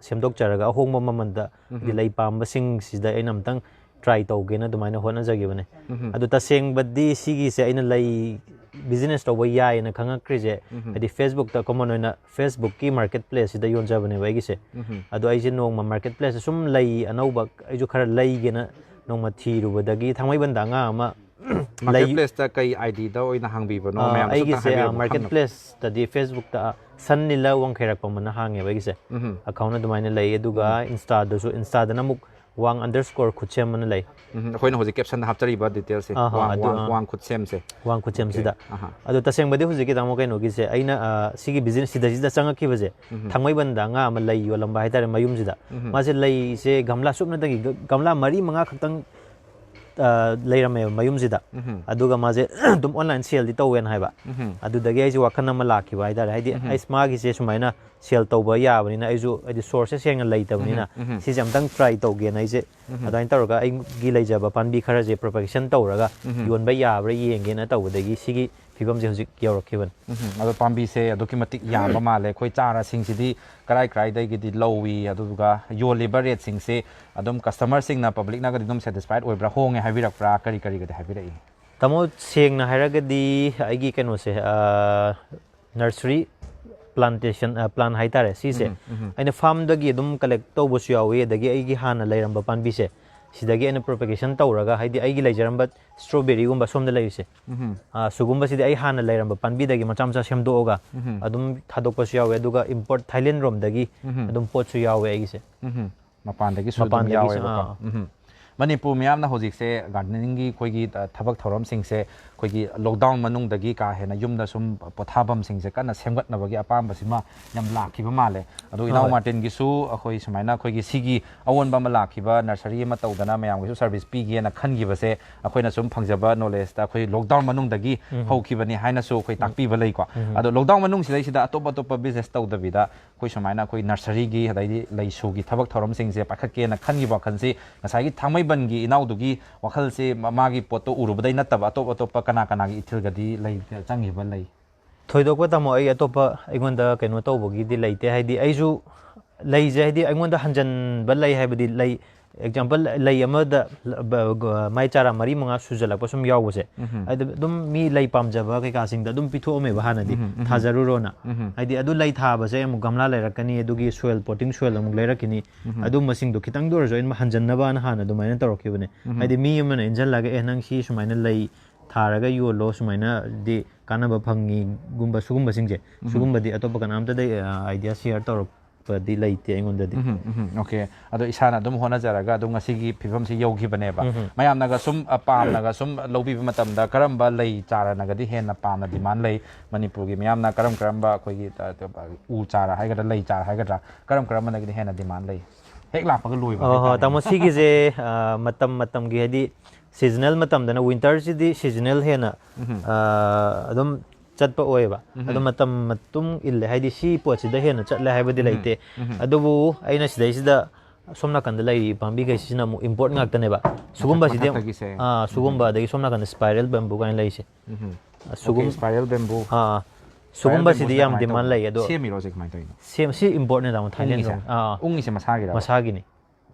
ꯁꯦꯝꯗꯣꯛꯆꯔꯒ ꯑꯍꯣꯡꯕ ꯃꯃꯜꯗ ꯍꯥꯏꯗꯤ ꯂꯩ ꯄꯥꯝꯕꯁꯤꯡꯁꯤꯗ ꯑꯩꯅ ꯑꯝꯇꯪ ꯇ꯭ꯔꯥꯏ ꯇꯧꯒꯦꯅ ꯑꯗꯨꯃꯥꯏꯅ ꯍꯣꯠꯅꯖꯈꯤꯕꯅꯦ꯫ ꯎꯝ꯫ ꯑꯗꯨ ꯇꯁꯦꯡꯕꯗꯤ ꯁꯤꯒꯤꯁꯦ ꯑꯩꯅ ꯂꯩ ꯕꯤꯖꯤꯅꯦꯁ ꯇꯧꯕ ꯌꯥꯏꯌꯦꯅ ꯈꯪꯉꯛꯈ꯭ꯔꯤꯁꯦ, ꯎꯝ꯫ ꯍꯥꯏꯗꯤ ꯐꯦꯁꯕꯨꯛꯇ ꯀꯃꯟ ꯑꯣꯏꯅ ꯐꯦꯁꯕꯨꯛꯀꯤ ꯃꯥꯔꯀꯦꯠ ꯄ꯭ꯂꯦꯁꯁꯤꯗ ꯌꯣꯟꯖꯕꯅꯦꯕ ꯑꯩꯒꯤꯁꯦ꯫ ꯎꯝ꯫ ꯑꯗꯣ ꯑꯩꯁꯦ ꯅꯣꯡꯃ ꯃꯥꯔꯀꯦꯠ ꯄ꯭ꯂꯦꯁꯇ ꯁꯨꯝ ꯂꯩ ꯑꯅꯧꯕ ꯑꯩꯁꯨ ꯈꯔ ꯂꯩꯒꯦꯅ ꯅꯣꯡꯃ ꯊꯤꯔꯨꯕꯗꯒꯤ ꯊꯥꯡꯃꯩꯕꯟꯗ ꯑꯉꯥꯡ ꯑꯃ ꯃꯥꯔꯀꯦꯠ ꯄ꯭ꯂꯦꯁꯇ ꯀꯩ ꯑꯥꯏ ꯗꯤꯗ ꯑꯣꯏꯅ ꯍꯥꯡꯕꯤꯕꯅꯣ? ꯑ, ꯃꯌꯥꯝꯗ ꯁꯨꯝꯇꯪ ꯑꯩꯒꯤꯁꯦ ꯍꯥꯏꯕꯤꯔꯝꯃꯣ, ꯃꯥꯔꯀꯦꯠ ꯈꯪꯅꯕ꯫ ꯄ꯭ꯂꯦꯁꯇꯗꯤ ꯐꯦꯁꯕꯨꯛꯇ ꯁꯟ ꯂꯤꯂꯥ ꯋꯥꯡꯈꯩꯔꯥꯛꯄꯝ ꯑꯅ ꯍꯥꯡꯉꯦꯕ ꯑꯩꯒꯤꯁꯦ꯫ ꯎꯝ꯫ ꯑꯦꯀꯥꯎꯟ ꯑꯗꯨꯃꯥꯏꯅ ꯂꯩ, ꯑꯗꯨꯒ ꯏꯟꯁꯇꯥꯗꯁꯨ, ꯏꯟꯁꯇꯥꯗꯅ ꯑꯃꯨꯛ ꯋꯥꯡ ꯑꯟꯗꯔ ꯁ꯭ꯀꯣꯔ ꯈꯨꯠꯁꯦꯝ ꯑꯅ ꯂꯩ꯫ ꯎꯝ, ꯑꯩꯈꯣꯏꯅ ꯍꯧꯖꯤꯛ ꯀꯦꯞꯁꯟꯗ ꯍꯥꯞꯆꯔꯤꯕ ꯗꯤꯇꯦꯜꯁꯁꯦ, ꯑꯍꯥ, ꯋꯥꯡ, ꯑꯗꯨ, ꯋꯥꯡ, ꯑꯥ꯫ ꯋꯥꯡ ꯈꯨꯠꯁꯦꯝꯁꯦ꯫ ꯋꯥꯡ ꯈꯨꯠꯁꯦꯝꯁꯤꯗ꯫ ꯑꯣꯀꯦ, ꯑꯍꯥ꯫ ꯑꯗꯣ ꯇꯁꯦꯡꯕꯗꯤ ꯍꯧꯖꯤꯛꯀꯤ ꯇꯥꯃꯣ ꯀꯩꯅꯣꯒꯤꯁꯦ ꯑꯩꯅ, ꯑ, ꯁꯤꯒꯤ ꯕꯤꯖꯤꯅꯦꯁ ꯁꯤꯗꯩꯁꯤꯗ ꯆꯪꯉꯛꯈꯤꯕꯁꯦ, ꯎꯝ꯫ ꯊꯥꯡꯃꯩꯕꯟꯗ ꯑꯉꯥꯡ ꯑꯃ ꯂꯩ ꯌꯣꯜꯂꯝꯕ ꯍꯥꯏꯇꯥꯔꯦ ꯃꯌꯨꯝꯁꯤꯗ꯫ ꯎꯝ꯫ ꯃꯥꯁꯦ ꯂꯩꯁꯦ ꯒꯝꯂꯥ ꯁꯨꯞꯅꯇꯒꯤ ꯒ-, ꯒꯝꯂꯥ ꯃꯔꯤ ꯃꯉꯥ ꯈꯛꯇꯪ, ꯑ, ꯂꯩꯔꯝꯃꯦꯕ ꯃꯌꯨꯝꯁꯤꯗ꯫ ꯎꯝ꯫ ꯑꯗꯨꯒ ꯃꯥꯁꯦ ꯑꯗꯨꯝ ꯑꯣꯟꯂꯥꯏꯟ ꯁꯦꯜꯗꯤ ꯇꯧꯋꯦꯅ ꯍꯥꯏꯕ꯫ ꯎꯝ꯫ ꯑꯗꯨꯗꯒꯤ ꯑꯩꯁꯦ ꯋꯥꯈꯜ ꯑꯃ ꯂꯥꯛꯈꯤꯕ ꯍꯥꯏꯇꯥꯔꯦ, ꯍꯥꯏꯗꯤ ꯎꯝ꯫ ꯑꯩꯁ ꯃꯥꯒꯤꯁꯦ ꯁꯨꯃꯥꯏꯅ ꯁꯦꯜ ꯇꯧꯕ ꯌꯥꯕꯅꯤꯅ ꯑꯩꯁꯨ ꯍꯥꯏꯗꯤ ꯁꯣꯔꯁꯁꯦ ꯁꯦꯡꯅ ꯂꯩꯇꯕꯅꯤꯅ ꯎꯝ, ꯎꯝ꯫ ꯁꯤꯁꯦ ꯑꯝꯇꯪ ꯇ꯭ꯔꯥꯏ ꯇꯧꯒꯦꯅ ꯑꯩꯁꯦ ꯎꯝ꯫ ꯑꯗꯨꯃꯥꯏꯅ ꯇꯧꯔꯒ ꯑꯩꯒꯤ ꯂꯩꯖꯕ ꯄꯥꯝꯕꯤ ꯈꯔꯁꯦ ꯄ꯭ꯔꯣꯄꯦꯒꯦꯁꯟ ꯇꯧꯔꯒ ꯎꯝ꯫ ꯌꯣꯟꯕ ꯌꯥꯕ꯭ꯔꯥ ꯌꯦꯡꯒꯦꯅ ꯇꯧꯕꯗꯒꯤ ꯁꯤꯒꯤ ꯐꯤꯕꯝꯁꯦ ꯍꯧꯖꯤꯛ ꯌꯧꯔꯛꯈꯤꯕꯅꯤ꯫ ꯎꯝ, ꯑꯗꯣ ꯄꯥꯝꯕꯤꯁꯦ ꯑꯗꯨꯛꯀꯤ ꯃꯇꯤꯛ ꯌꯥꯝꯕ ꯃꯥꯜꯂꯦ꯫ ꯑꯩꯈꯣꯏ ꯆꯥꯔꯁꯤꯡꯁꯤꯗꯤ ꯀꯔꯥꯏ ꯀꯔꯥꯏꯗꯒꯤꯗꯤ ꯂꯧꯏ, ꯑꯗꯨꯒ ꯌꯣꯜꯂꯤꯕ ꯔꯦꯠꯁꯤꯡꯁꯦ ꯑꯗꯨꯝ ꯀꯁꯇꯃꯔꯁꯤꯡꯅ, ꯄꯕ꯭ꯂꯤꯛꯅꯒꯗꯤ ꯑꯗꯨꯝ ꯁꯦꯇꯤꯁꯐꯥꯏꯠ ꯑꯣꯏꯕ꯭ꯔꯥ, ꯍꯣꯡꯉꯦ ꯍꯥꯏꯕꯤꯔꯛꯄ꯭ꯔꯥ, ꯀꯔꯤ ꯀꯔꯤꯒꯗꯤ ꯍꯥꯏꯕꯤꯔꯛꯏ? ꯇꯥꯃꯣ, ꯁꯦꯡꯅ ꯍꯥꯏꯔꯒꯗꯤ ꯑꯩꯒꯤ ꯀꯩꯅꯣꯁꯦ, ꯅꯔꯁꯔꯤ ꯄ꯭ꯂꯥꯟꯇꯦꯁꯟ ꯄ꯭ꯂꯥꯟ ꯍꯥꯏꯇꯥꯔꯦ ꯁꯤꯁꯦ, ꯎꯝ, ꯎꯝ. ꯑꯩꯅ ꯐꯥꯔꯝꯗꯒꯤ ꯑꯗꯨꯝ ꯀꯂꯦꯛ ꯇꯧꯕꯁꯨ ꯌꯥꯎꯏ, ꯑꯗꯒꯤ ꯑꯩꯒꯤ ꯍꯥꯟꯅ ꯂꯩꯔꯝꯕ ꯄꯥꯝꯕꯤꯁꯦ ꯁꯤꯗꯒꯤ ꯑꯩꯅ ꯄ꯭ꯔꯣꯄꯦꯒꯦꯁꯟ ꯇꯧꯔꯒ, ꯍꯥꯏꯗꯤ ꯑꯩꯒꯤ ꯂꯩꯖꯔꯝꯕ ꯁ꯭ꯇ꯭ꯔꯣꯕꯦꯔꯤꯒꯨꯝꯕ ꯁꯣꯝꯗ ꯂꯩꯔꯤꯁꯦ, ꯎꯝ. ꯑꯥ, ꯁꯤꯒꯨꯝꯕꯁꯤꯗꯤ ꯑꯩ ꯍꯥꯟꯅ ꯂꯩꯔꯝꯕ ꯄꯥꯝꯕꯤꯗꯒꯤ ꯃꯆꯥ ꯃꯆꯥ ꯁꯦꯝꯗꯣꯛꯑꯒ ꯎꯝ. ꯑꯗꯨꯝ ꯊꯥꯗꯣꯛꯄꯁꯨ ꯌꯥꯎꯋꯦ, ꯑꯗꯨꯒ ꯏꯝꯄꯣꯔꯠ ꯊꯥꯏꯂꯦꯟ ꯔꯣꯝꯗꯒꯤ ꯎꯝ. ꯑꯗꯨꯝ ꯄꯣꯠꯁꯨ ꯌꯥꯎꯋꯦ ꯑꯩꯒꯤꯁꯦ꯫ ꯎꯝ. ꯃꯄꯥꯟꯗꯒꯤꯁꯨ ꯑꯗꯨꯝ ꯃꯄꯥꯟꯗꯒꯤꯁꯨ, ꯌꯥꯎꯋꯦꯕꯀꯣ꯫ ꯑꯥ꯫ ꯎꯝ. ꯃꯅꯤꯄꯨꯔ ꯃꯤꯌꯥꯝꯅ ꯍꯧꯖꯤꯛꯁꯦ ꯒꯥꯔꯗꯦꯅꯤꯡꯒꯤ ꯑꯩꯈꯣꯏꯒꯤ, ꯑ, ꯊꯕꯛ ꯊꯧꯔꯝꯁꯤꯡꯁꯦ ꯑꯩꯈꯣꯏꯒꯤ ꯂꯣꯛꯗꯥꯎꯟ ꯃꯅꯨꯡꯗꯒꯤ ꯀꯥ ꯍꯦꯟꯅ ꯌꯨꯝꯗ ꯁꯨꯝ ꯄꯣꯊꯥꯐꯝꯁꯤꯡꯁꯦ ꯀꯟꯅ ꯁꯦꯝꯒꯠꯅꯕꯒꯤ ꯑꯄꯥꯝꯕꯁꯤꯃ ꯌꯥꯝ ꯂꯥꯛꯈꯤꯕ ꯃꯥꯜꯂꯦ꯫ ꯑꯗꯣ ꯏꯅꯥꯎ ꯍꯣꯏ꯫ ꯃꯥꯔꯇꯤꯟꯒꯤꯁꯨ ꯑꯩꯈꯣꯏ ꯁꯨꯃꯥꯏꯅ ꯑꯩꯈꯣꯏꯒꯤ ꯁꯤꯒꯤ ꯑꯑꯣꯟꯕ ꯑꯃ ꯂꯥꯛꯈꯤꯕ, ꯅꯔꯁꯔꯤ ꯑꯃ ꯇꯧꯗꯅ ꯃꯌꯥꯝꯒꯤꯁꯨ ꯁꯔꯚꯤꯁ ꯄꯤꯒꯦꯅ ꯈꯟꯈꯤꯕꯁꯦ, ꯑꯩꯈꯣꯏꯅ ꯁꯨꯝ ꯐꯪꯖꯕ ꯅꯣꯂꯦꯖꯇ ꯑꯩꯈꯣꯏ ꯂꯣꯛꯗꯥꯎꯟ ꯃꯅꯨꯡꯗꯒꯤ ꯎꯝ. ꯍꯧꯈꯤꯕꯅꯤ ꯍꯥꯏꯅꯁꯨ ꯑꯩꯈꯣꯏ ꯎꯝ. ꯇꯥꯛꯄꯤꯕ ꯂꯩꯀꯣ꯫ ꯎꯝ. ꯑꯗꯣ ꯂꯣꯛꯗꯥꯎꯟ ꯃꯅꯨꯡꯁꯤꯗꯩꯁꯤꯗ ꯑꯇꯣꯞ ꯑꯇꯣꯞꯄ ꯕꯤꯖꯤꯅꯦꯁ ꯇꯧꯗꯕꯤꯗ ꯑꯩꯈꯣꯏ ꯁꯨꯃꯥꯏꯅ ꯑꯩꯈꯣꯏ ꯅꯔꯁꯔꯤꯒꯤ, ꯑꯗꯩꯗꯤ ꯂꯩꯁꯨꯒꯤ ꯊꯕꯛ ꯊꯧꯔꯝꯁꯤꯡꯁꯦ ꯄꯥꯏꯈꯠꯀꯦꯅ ꯈꯟꯈꯤꯕ ꯋꯥꯈꯜꯁꯤ ꯉꯁꯥꯏꯒꯤ ꯊꯥꯡꯃꯩꯕꯟꯒꯤ ꯏꯅꯥꯎꯗꯨꯒꯤ ꯋꯥꯈꯜꯁꯤ ꯃ-, ꯃꯥꯒꯤ ꯄꯣꯠꯇꯣ ꯎꯔꯨꯕꯗꯩ ꯅꯠꯇꯕ ꯑꯇꯣꯞ ꯑꯇꯣꯞꯄ ꯀꯅꯥ ꯀꯅꯥꯒꯤ ꯏꯊꯤꯜꯒꯗꯤ ꯂꯩ, ꯆꯪꯈꯤꯕ ꯂꯩ? ꯊꯣꯏꯗꯣꯛꯄ, ꯇꯥꯃꯣ, ꯑꯩ ꯑꯇꯣꯞꯄ ꯑꯩꯉꯣꯟꯗ ꯀꯩꯅꯣ ꯇꯧꯕꯒꯤꯗꯤ ꯂꯩꯇꯦ꯫ ꯍꯥꯏꯗꯤ ꯑꯩꯁꯨ ꯂꯩꯁꯦ, ꯍꯥꯏꯗꯤ ꯑꯩꯉꯣꯟꯗ ꯍꯟꯖꯟꯕ ꯂꯩ ꯍꯥꯏꯕꯗꯤ ꯂꯩ, ꯑꯦꯛꯖꯥꯝꯄꯜ, ꯂꯩ ꯑꯃꯗ ꯕ-, ꯒ-, ꯃꯥꯏ ꯆꯥꯔꯥ ꯃꯔꯤ ꯃꯉꯥ ꯁꯨꯖꯜꯂꯛꯄ ꯁꯨꯝ ꯌꯥꯎꯕꯁꯦ, ꯎꯝ. ꯍꯥꯏꯗꯤ ꯑꯗꯨꯝ ꯃꯤ ꯂꯩ ꯄꯥꯝꯖꯕ ꯀꯩꯀꯥꯁꯤꯡꯗ ꯑꯗꯨꯝ ꯄꯤꯊꯣꯛꯑꯝꯃꯦꯕ ꯍꯥꯟꯅꯗꯤ, ꯎꯝ, ꯎꯝ. ꯊꯥꯖꯔꯨꯔꯣꯅ꯫ ꯎꯝ. ꯍꯥꯏꯗꯤ ꯑꯗꯨ ꯂꯩ ꯊꯥꯕꯁꯦ ꯑꯃꯨꯛ ꯒꯝꯂꯥ ꯂꯩꯔꯛꯀꯅꯤ, ꯑꯗꯨꯒꯤ ꯁꯣꯏꯜ, ꯄꯣꯇꯤꯡ ꯁꯣꯏꯜ ꯑꯃꯨꯛ ꯂꯩꯔꯛꯈꯤꯅꯤ, ꯎꯝ. ꯑꯗꯨꯝꯕꯁꯤꯡꯗꯣ ꯈꯤꯇꯪꯗ ꯑꯣꯏꯔꯁꯨ ꯑꯩꯅ ꯍꯟꯖꯟꯅꯕꯅ ꯍꯥꯟꯅ ꯑꯗꯨꯃꯥꯏꯅ ꯇꯧꯔꯛꯈꯤꯕꯅꯦ꯫ ꯎꯝ. ꯍꯥꯏꯗꯤ ꯃꯤ ꯑꯃꯅ ꯏꯟꯁꯤꯜꯂꯒ, "ꯑꯦ, ꯅꯪ ꯁꯤ ꯁꯨꯃꯥꯏꯅ ꯂꯩ ꯊꯥꯔꯒ ꯌꯣꯜꯂꯣ, ꯁꯨꯃꯥꯏꯅꯗꯤ ꯀꯥꯟꯅꯕ ꯐꯪꯉꯤꯒꯨꯝꯕ", ꯁꯤꯒꯨꯝꯕꯁꯤꯡꯁꯦ, ꯎꯝ. ꯁꯤꯒꯨꯝꯕꯗꯤ ꯑꯇꯣꯞꯄ ꯀꯅꯥꯝꯇꯗ ꯑꯥꯏꯗꯤꯌꯥ ꯁꯤꯌꯔ ꯇꯧꯔꯛꯄꯗꯤ ꯂꯩꯇꯦ ꯑꯩꯉꯣꯟꯗꯗꯤ꯫ ꯎꯝ, ꯎꯝ, ꯑꯣꯀꯦ꯫ ꯑꯗꯣ ꯏꯁꯥꯅ ꯑꯗꯨꯝ ꯍꯣꯠꯅꯖꯔꯒ ꯑꯗꯨꯝ ꯉꯁꯤꯒꯤ ꯐꯤꯕꯝꯁꯤ ꯌꯧꯈꯤꯕꯅꯦꯕ꯫ ꯎꯝ. ꯃꯌꯥꯝꯅꯒ ꯁꯨꯝ, ꯑ, ꯄꯥꯝꯅꯒ ꯁꯨꯝ ꯂꯧꯕꯤꯕ ꯃꯇꯝꯗ ꯀꯔꯝꯕ ꯂꯩ ꯆꯥꯔꯅꯒꯗꯤ ꯍꯦꯟꯅ ꯄꯥꯝꯅ ꯗꯤꯃꯥꯟ ꯂꯩ? ꯃꯅꯤꯄꯨꯔꯒꯤ ꯃꯤꯌꯥꯝꯅ ꯀꯔꯝ ꯀꯔꯝꯕ ꯑꯩꯈꯣꯏꯒꯤ, ꯑ, ꯑ, ꯎ ꯆꯥꯔ ꯍꯥꯏꯒꯗ꯭ꯔꯥ, ꯂꯩ ꯆꯥꯔ ꯍꯥꯏꯒꯗ꯭ꯔꯥ, ꯀꯔꯝ ꯀꯔꯝꯕꯅꯒꯗꯤ ꯍꯦꯟꯅ ꯗꯤꯃꯥꯟ ꯂꯩ? ꯍꯦꯛ ꯂꯥꯛꯄꯒ ꯂꯣꯏꯕ ꯑꯣ, ꯍꯣꯏ, ꯍꯥꯏꯇꯥꯔꯦ꯫ ꯇꯥꯃꯣ, ꯁꯤꯒꯤꯁꯦ, ꯑ, ꯃꯇꯝ ꯃꯇꯝꯒꯤ, ꯍꯥꯏꯗꯤ ꯁꯤꯖꯅꯦꯜ ꯃꯇꯝꯗꯅ, ꯋꯤꯟꯇꯔꯁꯤꯗꯤ ꯁꯤꯖꯅꯦꯜ ꯍꯦꯟꯅ, ꯎꯝ. ꯑ, ꯑꯗꯨꯝ ꯆꯠꯄ ꯑꯣꯏꯌꯦꯕ꯫ ꯎꯝ. ꯑꯗꯣ ꯃꯇꯝ ꯃꯇꯨꯡ ꯏꯜꯂꯦ, ꯍꯥꯏꯗꯤ ꯁꯤ ꯄꯣꯠꯁꯤꯗ ꯍꯦꯟꯅ ꯆꯠꯂꯦ ꯍꯥꯏꯕꯗꯤ ꯎꯝ. ꯂꯩꯇꯦ꯫ ꯎꯝ. ꯑꯗꯨꯕꯨ ꯑꯩꯅ ꯁꯤꯗꯩꯁꯤꯗ ꯁꯣꯝ ꯅꯥꯀꯟꯗ ꯂꯩꯔꯤꯕ ꯄꯥꯝꯕꯤꯈꯩꯁꯤꯅ ꯑꯃꯨꯛ ꯏꯝꯄꯣꯔꯠ ꯉꯥꯛꯇꯅꯦꯕ꯫ ꯁꯤꯒꯨꯝꯕꯁꯤꯗꯤ, ꯃꯊꯛꯇꯒꯤꯁꯦ꯫ ꯑꯥ, ꯁꯤꯒꯨꯝꯕ, ꯎꯝ. ꯑꯗꯒꯤ ꯁꯣꯝ ꯅꯥꯀꯟꯗ ꯁ꯭ꯄꯥꯏꯔꯦꯜ ꯕꯦꯝꯕꯨ ꯀꯥꯏꯅ ꯂꯩꯔꯤꯁꯦ꯫ ꯎꯝ. ꯑꯁꯨꯒꯨꯝ ꯁ꯭ꯄꯥꯏꯔꯦꯜ ꯕꯦꯝꯕꯨ ꯑꯥ ꯁꯨꯒꯨꯝꯕꯁꯤꯗꯤ ꯌꯥꯝ ꯗꯤꯃꯥꯟ ꯂꯩ ꯑꯗꯣ ꯁꯦꯝꯃꯤꯔꯣ ꯁꯤ ꯀꯃꯥꯏꯅ ꯇꯧꯔꯤꯅꯣ? ꯁꯦꯝ ꯁꯤ ꯏꯝꯄꯣꯔꯠꯅꯦ ꯇꯥꯃꯣ, ꯊꯥꯏꯂꯦꯟ ꯎꯪꯉꯤꯁꯦ? ꯑꯥ ꯎꯪꯉꯤꯁꯦ ꯃꯁꯥꯒꯤꯔꯣ? ꯃꯁꯥꯒꯤꯅꯤ꯫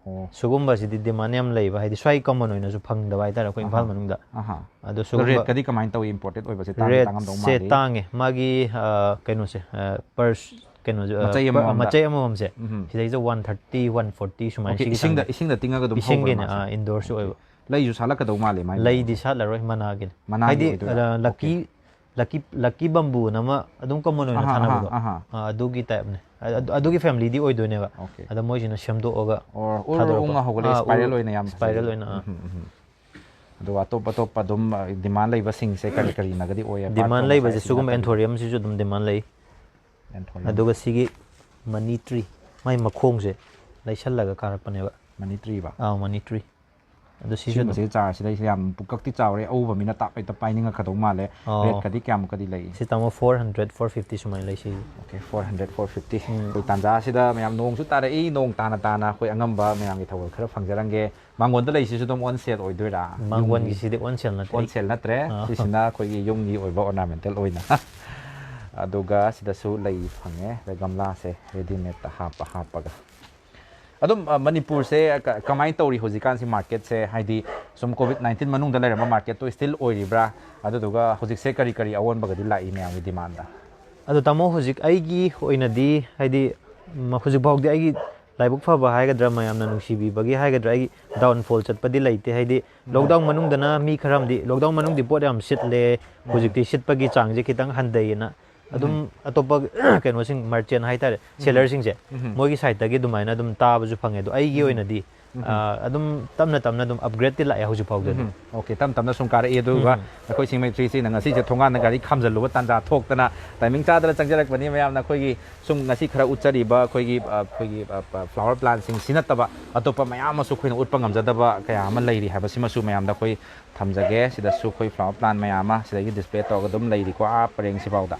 ꯑꯣ ꯁꯨꯒꯨꯝꯕꯁꯤꯗꯤ ꯗꯤꯃꯥꯟ ꯌꯥꯝ ꯂꯩꯕ, ꯍꯥꯏꯗꯤ ꯁ꯭ꯋꯥꯏ ꯀꯃꯟ ꯑꯣꯏꯅꯁꯨ ꯐꯪꯗꯕ ꯍꯥꯏꯇꯥꯔꯦ ꯑꯩꯈꯣꯏ ꯏꯝꯐꯥꯜ ꯑꯍꯥ꯫ ꯃꯅꯨꯡꯗ꯫ ꯑꯍꯥ꯫ ꯑꯗꯣ ꯑꯗꯣ ꯁꯨꯒꯨꯝꯕ ꯔꯦꯠꯀꯗꯤ ꯀꯃꯥꯏꯅ ꯇꯧꯏ? ꯏꯝꯄꯣꯔꯇꯦꯠ ꯑꯣꯏꯕꯁꯦ ꯇꯥꯡꯗꯤ ꯇꯥꯡꯉꯝꯗꯧ ꯔꯦꯠꯁꯦ ꯃꯥꯜꯂꯤ꯫ ꯇꯥꯡꯉꯦ꯫ ꯃꯥꯒꯤ ꯑ, ꯀꯩꯅꯣꯁꯦ ꯑ, ꯄꯔꯁ ꯀꯩꯅꯣꯁꯦ ꯑ, ꯃꯆꯩ ꯄ- ꯑꯃꯃꯝꯗ? ꯃꯆꯩ ꯑꯃꯃꯝꯁꯦ ꯎꯝ꯫ ꯁꯤꯗꯩꯁꯤꯗ ꯋꯥꯟ ꯊꯥꯔꯇꯤ, ꯋꯥꯟ ꯐꯣꯔꯇꯤ ꯁꯨꯃꯥꯏꯅ ꯑꯣꯀꯦ, ꯁꯤꯒꯤ ꯏꯁꯤꯡꯗ ꯆꯥꯡꯁꯦ꯫ ꯏꯁꯤꯡꯗ ꯇꯤꯡꯉꯒ ꯑꯗꯨꯝ ꯏꯁꯤꯡꯒꯤꯅꯦ ꯍꯧꯕ꯭ꯔꯥ ꯃꯥꯁꯦ? ꯏꯟꯗꯣꯔꯁꯨ ꯑꯣꯏꯕ꯫ ꯂꯩꯁꯨ ꯁꯥꯠꯂꯛꯀꯗꯧ ꯃꯥꯜꯂꯦ ꯃꯥꯏ ꯂꯩꯗꯤ ꯃꯑꯣꯡꯁꯦ꯫ ꯁꯥꯠꯂꯔꯣꯏ ꯃꯅꯥꯒꯤꯅꯤ꯫ ꯃꯅꯥꯒꯤ ꯍꯥꯏꯗꯤ ꯑꯣꯏꯗꯣꯏꯕ? ꯑꯣꯀꯦ꯫ ꯂꯛꯀꯤ ꯂꯛꯀꯤ ꯕꯝꯕꯨꯅ ꯑꯃ ꯑꯗꯨꯝ ꯀꯃꯟ ꯑꯣꯏꯅ ꯑꯍꯥ, ꯊꯥꯅꯕꯗꯣ꯫ ꯑꯍꯥ, ꯑꯍꯥ꯫ ꯑꯥ, ꯑꯗꯨꯒꯤ ꯇꯥꯏꯞꯅꯦ꯫ ꯑ-, ꯑꯗꯨ- ꯑꯗꯨꯒꯤ ꯐꯦꯃꯤꯂꯤꯗꯤ ꯑꯣꯏꯗꯣꯏꯅꯦꯕ꯫ ꯑꯣꯀꯦ꯫ ꯑꯗ ꯃꯣꯏꯁꯤꯅ ꯁꯦꯝꯗꯣꯛꯑꯒ ꯑꯣ, ꯎꯔ ꯊꯥꯗꯣꯔꯛꯄ꯫ ꯎꯪꯉ ꯍꯧꯒꯠꯂꯛꯏ, ꯑꯥ, ꯁ꯭ꯄꯥꯏꯔꯦꯜ ꯎꯔ- ꯑꯣꯏꯅ ꯌꯥꯝ ꯁ꯭ꯄꯥꯏꯔꯦꯜ ꯐꯖꯩ꯫ ꯑꯣꯏꯅ, ꯑꯥ꯫ ꯎꯝ, ꯎꯝ, ꯎꯝ꯫ ꯑꯗꯨꯒ ꯑꯇꯣꯞ ꯑꯇꯣꯞꯄ ꯑꯗꯨꯝ ꯑ, ꯗꯤꯃꯥꯟ ꯂꯩꯕꯁꯤꯡꯁꯦ ꯀꯔꯤ ꯀꯔꯤꯅꯒꯗꯤ ꯑꯣꯏ? ꯑꯄꯥꯔꯠ ꯗꯤꯃꯥꯟ ꯐ꯭ꯔꯣꯝ ꯂꯩꯕꯁꯦ ꯉꯁꯥꯏ ꯁꯤꯒꯨꯝꯕ ꯁꯤꯅ ꯀꯔꯤ? ꯑꯦꯟꯊꯣꯔꯤꯌꯝꯁꯤꯁꯨ ꯑꯗꯨꯝ ꯗꯤꯃꯥꯟ ꯂꯩ꯫ ꯑꯦꯟꯊꯣꯔꯤꯌꯝ꯫ ꯑꯗꯨꯒ ꯁꯤꯒꯤ ꯃꯅꯤ ꯇ꯭ꯔꯤ, ꯃꯥꯏ ꯃꯈꯣꯡꯁꯦ ꯂꯩꯁꯜꯂꯒ ꯀꯥꯔꯛꯄꯅꯦꯕ꯫ ꯃꯅꯤ ꯇ꯭ꯔꯤꯕ? ꯑꯥ, ꯃꯅꯤ ꯇ꯭ꯔꯤ꯫ ꯑꯗꯨ ꯁꯤꯁꯨ ꯑꯗꯨꯝ ꯁꯤꯒꯨꯝꯕꯁꯤ ꯆꯥꯔꯁꯤꯗ ꯑꯩꯁꯦ ꯌꯥꯝ ꯄꯨꯀꯛꯇꯤ ꯆꯥꯎꯔꯦ, ꯑꯎꯕ ꯃꯤꯅ ꯇꯥꯞ ꯍꯦꯛꯇ ꯄꯥꯏꯅꯤꯡꯉꯛꯀꯗꯧ ꯃꯥꯜꯂꯦ꯫ ꯑꯣ꯫ ꯔꯦꯠꯀꯗꯤ ꯀꯌꯥꯃꯨꯛꯀꯗꯤ ꯂꯩ? ꯁꯤ ꯇꯥꯃꯣ ꯐꯣꯔ ꯍꯟꯗ꯭ꯔꯦꯠ, ꯐꯣꯔ ꯐꯤꯐꯇꯤ ꯁꯨꯃꯥꯏꯅ ꯂꯩ ꯁꯤꯁꯦ꯫ Okay, four hundred, four fifty. Um. ꯑꯩꯈꯣꯏ ꯇꯥꯟꯖꯥꯁꯤꯗ ꯃꯌꯥꯝ ꯅꯣꯡꯁꯨ ꯇꯥꯔꯛꯏ, ꯅꯣꯡ ꯇꯥꯅ ꯇꯥꯅ ꯑꯩꯈꯣꯏ ꯑꯉꯝꯕ ꯃꯌꯥꯝꯒꯤ ꯊꯧꯒꯜ ꯈꯔ ꯐꯪꯖꯔꯝꯒꯦ꯫ ꯃꯥꯡꯒꯣꯟꯗ ꯂꯩꯁꯤꯁꯨ ꯑꯗꯨꯝ ꯑꯣꯟ ꯁꯦꯜ ꯑꯣꯏꯗꯣꯏꯔꯥ? ꯃꯥꯡꯒꯣꯟꯒꯤꯁꯤꯗꯤ ꯑꯣꯟ ꯁꯦꯜ ꯅꯠꯇꯦ꯫ ꯑꯣꯟ ꯁꯦꯜ ꯅꯠꯇ꯭ꯔꯦ꯫ ꯑꯥ꯫ ꯁꯤꯁꯤꯅ ꯑꯩꯈꯣꯏꯒꯤ ꯌꯨꯝꯒꯤ ꯑꯣꯏꯕ ꯑꯣꯔꯅꯥꯃꯦꯟꯇꯦꯜ ꯑꯣꯏꯅ꯫ ꯑꯗꯨꯒ ꯁꯤꯗꯁꯨ ꯂꯩ ꯐꯪꯉꯦ, ꯑꯗꯩ ꯒꯝꯂꯥꯁꯦ ꯔꯦꯗꯤꯃꯦꯗꯇ ꯍꯥꯞꯄ ꯍꯥꯞꯄꯒ꯫ ꯑꯗꯨꯝ ꯑ, ꯃꯅꯤꯄꯨꯔꯁꯦ ꯀ- ꯀꯃꯥꯏꯅ ꯇꯧꯔꯤ ꯍꯧꯖꯤꯛꯀꯥꯟꯁꯤ ꯃꯥꯔꯀꯦꯠꯁꯦ? ꯍꯥꯏꯗꯤ ꯁꯨꯝ ꯀꯣꯚꯤꯗ ꯅꯥꯏꯟꯇꯤꯟ ꯃꯅꯨꯡꯗ ꯂꯩꯔꯝꯕ ꯃꯥꯔꯀꯦꯠꯇꯣ ꯁ꯭ꯇꯤꯜ ꯑꯣꯏꯔꯤꯕ꯭ꯔꯥ? ꯑꯗꯨꯗꯨꯒ ꯍꯧꯖꯤꯛꯁꯦ ꯀꯔꯤ ꯀꯔꯤ ꯑꯑꯣꯟꯕꯒꯗꯤ ꯂꯥꯛꯏ ꯃꯌꯥꯝꯒꯤ ꯗꯤꯃꯥꯟꯗ? ꯑꯗꯣ ꯇꯥꯃꯣ, ꯍꯧꯖꯤꯛ ꯑꯩꯒꯤ ꯑꯣꯏꯅꯗꯤ ꯍꯥꯏꯗꯤ ꯃ- ꯍꯧꯖꯤꯛ ꯐꯥꯎꯗꯤ ꯑꯩꯒꯤ ꯂꯥꯏꯕꯛ ꯐꯕ ꯍꯥꯏꯒꯗ꯭ꯔꯥ, ꯃꯌꯥꯝꯅ ꯅꯨꯡꯁꯤꯕꯤꯕꯒꯤ ꯍꯥꯏꯒꯗ꯭ꯔꯥ, ꯑꯩꯒꯤ ꯗꯥꯎꯟꯐꯣꯜ ꯆꯠꯄꯗꯤ ꯂꯩꯇꯦ꯫ ꯍꯥꯏꯗꯤ ꯂꯣꯛꯗꯥꯎꯟ ꯃꯅꯨꯡꯗꯅ ꯃꯤ ꯈꯔ ꯑꯃꯗꯤ ꯂꯣꯛꯗꯥꯎꯟ ꯃꯅꯨꯡꯗꯤ ꯄꯣꯠ ꯌꯥꯝ ꯁꯤꯠꯂꯦ, ꯍꯧꯖꯤꯛꯇꯤ ꯁꯤꯠꯄꯒꯤ ꯆꯥꯡꯁꯦ ꯈꯤꯇꯪ ꯍꯟꯊꯩꯌꯦꯅ ꯑꯗꯨꯝ ꯑꯇꯣꯞꯄ ꯀꯩꯅꯣꯁꯤꯡ, ꯃꯔꯆꯦꯟ ꯍꯥꯏꯇꯥꯔꯦ, ꯁꯦꯂꯔꯁꯤꯡꯁꯦ, ꯃꯣꯏꯒꯤ ꯁꯥꯏꯠꯇꯒꯤ ꯑꯗꯨꯃꯥꯏꯅ ꯑꯗꯨꯝ ꯇꯥꯕꯁꯨ ꯐꯪꯉꯦ꯫ ꯑꯗꯣ ꯑꯩꯒꯤ ꯑꯣꯏꯅꯗꯤ ꯑ, ꯑꯗꯨꯝ ꯇꯞꯅ ꯇꯞꯅ ꯑꯗꯨꯝ ꯑꯞꯒ꯭ꯔꯦꯗꯇꯤ ꯂꯥꯛꯑꯦ ꯍꯧꯖꯤꯛ ꯐꯥꯎꯗꯗꯤ꯫ ꯎꯝ, ꯑꯣꯀꯦ, ꯇꯞ ꯇꯞꯅ ꯁꯨꯝ ꯀꯥꯔꯛꯏ꯫ ꯑꯗꯨꯒ ꯑꯩꯈꯣꯏ ꯁꯤꯡꯃꯩ ꯊ꯭ꯔꯤ ꯁꯤꯅ ꯉꯁꯤꯁꯦ ꯊꯣꯡꯒꯥꯟꯗ ꯒꯥꯔꯤ ꯈꯥꯝꯖꯜꯂꯨꯕ ꯇꯥꯟꯖꯥ ꯊꯣꯛꯇꯅ ꯇꯥꯏꯃꯤꯡ ꯆꯥꯗꯅ ꯆꯪꯖꯔꯛꯄꯅꯤ꯫ ꯃꯌꯥꯝꯅ ꯑꯩꯈꯣꯏꯒꯤ ꯁꯨꯝ ꯉꯁꯤ ꯈꯔ ꯎꯠꯆꯔꯤꯕ ꯑꯩꯈꯣꯏꯒꯤ, ꯑ, ꯑ, ꯐ꯭ꯂꯥꯋꯔ ꯄ꯭ꯂꯥꯟꯁꯤꯡꯁꯤ ꯅꯠꯇꯕ ꯑꯇꯣꯞꯄ ꯃꯌꯥꯝ ꯑꯃꯁꯨ ꯑꯩꯈꯣꯏꯅ ꯎꯠꯄ ꯉꯝꯖꯗꯕ ꯀꯌꯥ ꯑꯃ ꯂꯩꯔꯤ ꯍꯥꯏꯕꯁꯤꯃꯁꯨ ꯃꯌꯥꯝꯗ ꯑꯩꯈꯣꯏ ꯊꯝꯖꯒꯦ꯫ ꯁꯤꯗꯁꯨ ꯑꯩꯈꯣꯏ ꯐ꯭ꯂꯥꯋꯔ ꯄ꯭ꯂꯥꯟ ꯃꯌꯥꯝ ꯑꯃ ꯁꯤꯗꯒꯤ ꯗꯤꯁꯄ꯭ꯂꯦ ꯇꯧꯔꯒ ꯑꯗꯨꯝ ꯂꯩꯔꯤꯀꯣ, ꯑꯥ ꯄꯔꯦꯡꯁꯤꯐꯥꯎꯗ꯫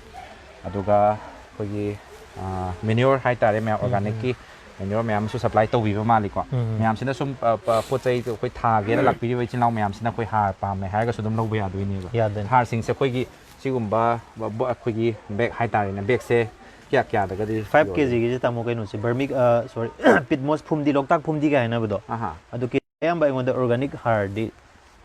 ꯑꯗꯨꯒ ꯑꯩꯈꯣꯏꯒꯤ, ꯑ, ꯃꯦꯅ꯭ꯌꯣꯔ ꯍꯥꯏꯇꯥꯔꯦ ꯃꯌꯥꯝ, ꯑꯣꯔꯒꯥꯅꯤꯛꯀꯤ ꯃꯦꯅ꯭ꯌꯣꯔ ꯃꯌꯥꯝ ꯑꯃꯁꯨ ꯁꯄ꯭ꯂꯥꯏ ꯇꯧꯕꯤꯕ ꯃꯥꯜꯂꯤꯀꯣ꯫ ꯎꯝ꯫ ꯃꯌꯥꯝꯁꯤꯅ ꯁꯨꯝ, ꯑ, ꯄ-, ꯄꯣꯠ ꯆꯩ ꯑꯩꯈꯣꯏ ꯊꯥꯒꯦꯅ ꯂꯥꯛꯄꯤꯔꯤꯕ ꯏꯆꯤꯜ ꯏꯅꯥꯎ ꯃꯌꯥꯝꯁꯤꯅ ꯑꯩꯈꯣꯏ ꯍꯥꯔ ꯄꯥꯝꯃꯦ ꯍꯥꯏꯔꯒꯁꯨ ꯑꯗꯨꯝ ꯂꯧꯕ ꯌꯥꯗꯣꯏꯅꯦꯕ꯫ ꯌꯥꯗꯣꯏꯅꯤ꯫ ꯍꯥꯔꯁꯤꯡꯁꯦ ꯑꯩꯈꯣꯏꯒꯤ ꯁꯤꯒꯨꯝꯕ ꯕ-, ꯕ-, ꯑꯩꯈꯣꯏꯒꯤ ꯕꯦꯒ ꯍꯥꯏꯇꯥꯔꯦꯅꯦ, ꯕꯦꯒꯁꯦ ꯀꯌꯥ ꯀꯌꯥꯗꯒꯗꯤ ꯐꯥꯏꯚ ꯌꯣꯜꯂꯤ? ꯀꯦ ꯖꯤꯒꯤꯁꯦ, ꯇꯥꯃꯣ, ꯀꯩꯅꯣꯁꯦ, ꯕꯔꯃꯤ, ꯑ, ꯁꯣꯔꯤ, ꯄꯤꯠꯃꯣꯁ ꯐꯨꯝꯗꯤ, ꯂꯣꯛꯇꯥꯛ ꯐꯨꯝꯗꯤ ꯀꯥꯏ ꯍꯥꯏꯅꯕꯗꯣ, ꯑꯍꯥ꯫ ꯑꯗꯨ ꯀꯦ-, ꯑꯌꯥꯝꯕ ꯑꯩꯉꯣꯟꯗ ꯑꯣꯔꯒꯥꯅꯤꯛ ꯍꯥꯔꯗꯤ,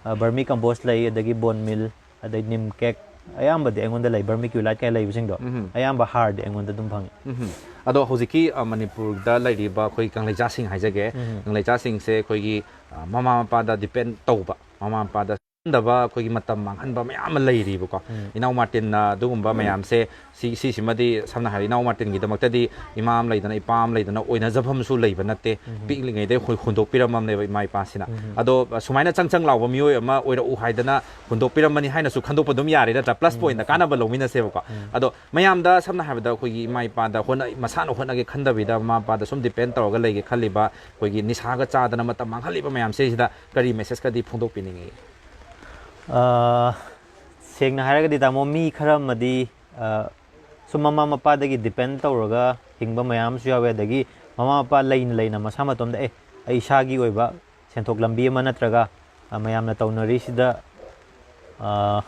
ꯑ, ꯕꯔꯃꯤ ꯀꯝꯄꯣꯁ ꯂꯩ, ꯑꯗꯒꯤ ꯕꯣꯟ ꯃꯤꯜ, ꯑꯗꯩ ꯅꯤꯝ ꯀꯦꯛ, ꯑꯌꯥꯝꯕꯗꯤ ꯑꯩꯉꯣꯟꯗ ꯂꯩ, ꯕꯔꯃꯤꯀ꯭ꯌꯨꯂꯥꯏꯠ ꯀꯥꯏ ꯂꯩꯕꯁꯤꯡꯗꯣ, ꯎꯝ꯫ ꯑꯌꯥꯝꯕ ꯍꯥꯔꯗꯤ ꯑꯩꯉꯣꯟꯗ ꯑꯗꯨꯝ ꯐꯪꯉꯤ꯫ ꯎꯝ꯫ ꯑꯗꯣ ꯍꯧꯖꯤꯛꯀꯤ, ꯑ, ꯃꯅꯤꯄꯨꯔꯗ ꯂꯩꯔꯤꯕ ꯑꯩꯈꯣꯏ ꯀꯪꯂꯩꯆꯥꯁꯤꯡ ꯍꯥꯏꯖꯒꯦ, ꯎꯝ꯫ ꯀꯪꯂꯩꯆꯥꯁꯤꯡꯁꯦ ꯑꯩꯈꯣꯏꯒꯤ, ꯑ, ꯃꯃꯥ ꯃꯄꯥꯗ ꯗꯤꯄꯦꯟ ꯇꯧꯕ, ꯃꯃꯥ ꯃꯄꯥꯗ ꯈꯟꯗꯕ, ꯑꯩꯈꯣꯏꯒꯤ ꯃꯇꯝ ꯃꯥꯡꯍꯟꯕ ꯃꯌꯥꯝ ꯑꯃ ꯂꯩꯔꯤꯕꯀꯣ꯫ ꯎꯝ꯫ ꯏꯅꯥꯎ ꯃꯥꯔꯇꯤꯟꯅ ꯑꯗꯨꯒꯨꯝꯕ ꯎꯝ꯫ ꯃꯌꯥꯝꯁꯦ, ꯁꯤ-, ꯁꯤꯁꯤꯃꯗꯤ ꯁꯝꯅ ꯍꯥꯏꯔꯕꯗ ꯏꯅꯥꯎ ꯃꯥꯔꯇꯤꯟꯒꯤꯗꯃꯛꯇꯗꯤ ꯏꯃꯥ ꯑꯃ ꯂꯩꯗꯅ, ꯏꯄꯥ ꯑꯃ ꯂꯩꯗꯅ ꯑꯣꯏꯅꯖꯐꯝꯁꯨ ꯂꯩꯕ ꯅꯠꯇꯦ꯫ ꯎꯝ꯫ ꯄꯤꯛꯂꯤꯉꯩꯗꯩ ꯍꯨ-, ꯍꯨꯟꯗꯣꯛꯄꯤꯔꯝꯃꯕꯅꯦꯕ ꯏꯃꯥ ꯏꯄꯥꯁꯤꯅ꯫ ꯎꯝ꯫ ꯑꯗꯣ, ꯑ, ꯁꯨꯃꯥꯏꯅ ꯆꯪ ꯆꯪ ꯂꯥꯎꯕ ꯃꯤꯑꯣꯏ ꯑꯃ ꯑꯣꯏꯔꯛꯎ ꯍꯥꯏꯗꯅ ꯍꯨꯟꯗꯣꯛꯄꯤꯔꯝꯕꯅꯤ ꯍꯥꯏꯅꯁꯨ ꯈꯟꯗꯣꯛꯄ ꯑꯗꯨꯝ ꯌꯥꯔꯦ ꯅꯠꯇ꯭ꯔꯥ? ꯄ꯭ꯂꯁ ꯎꯝ꯫ ꯄꯣꯏꯟꯠꯇ ꯀꯥꯟꯅꯕ ꯂꯧꯃꯤꯟꯅꯁꯦꯕꯀꯣ꯫ ꯎꯝ꯫ ꯑꯗꯣ ꯃꯌꯥꯝꯗ ꯁꯝꯅ ꯍꯥꯏꯔꯕꯗ ꯑꯩꯈꯣꯏꯒꯤ ꯏꯃꯥ ꯏꯄꯥꯗ ꯍꯣꯠꯅ-, ꯃꯁꯥꯅ ꯍꯣꯠꯅꯒꯦ ꯈꯟꯗꯕꯤꯗ ꯃꯃꯥ ꯃꯄꯥꯗ ꯁꯨꯝ ꯗꯤꯄꯦꯟ ꯇꯧꯔꯒ ꯂꯩꯒꯦ ꯈꯜꯂꯤꯕ, ꯑꯩꯈꯣꯏꯒꯤ ꯅꯤꯁꯥꯒ ꯆꯥꯗꯅ ꯃꯇꯝ ꯃꯥꯡꯍꯜꯂꯤꯕ ꯃꯌꯥꯝꯁꯤꯗꯩꯁꯤꯗ ꯀꯔꯤ ꯃꯦꯁꯦꯖꯀꯗꯤ ꯐꯣꯡꯗꯣꯛꯄꯤꯅꯤꯡꯉꯤ? ꯑ, ꯁꯦꯡꯅ ꯍꯥꯏꯔꯒꯗꯤ, ꯇꯥꯃꯣ, ꯃꯤ ꯈꯔ ꯑꯃꯗꯤ, ꯑ, ꯁꯨꯝ ꯃꯃꯥ ꯃꯄꯥꯗꯒꯤ ꯗꯤꯄꯦꯟ ꯇꯧꯔꯒ ꯍꯤꯡꯕ ꯃꯌꯥꯝ ꯑꯃꯁꯨ ꯌꯥꯎꯋꯦ꯫ ꯑꯗꯒꯤ ꯃꯃꯥ ꯃꯄꯥ ꯂꯩꯅ ꯂꯩꯅ ꯃꯁꯥ ꯃꯇꯣꯝꯗ, "ꯑꯦ, ꯑꯩ ꯏꯁꯥꯒꯤ ꯑꯣꯏꯕ ꯁꯦꯟꯊꯣꯛ ꯂꯝꯕꯤ ꯑꯃ ꯅꯠꯇ꯭ꯔꯒ, ꯑ, ꯃꯌꯥꯝꯅ ꯇꯧꯅꯔꯤꯁꯤꯗ," ꯑ,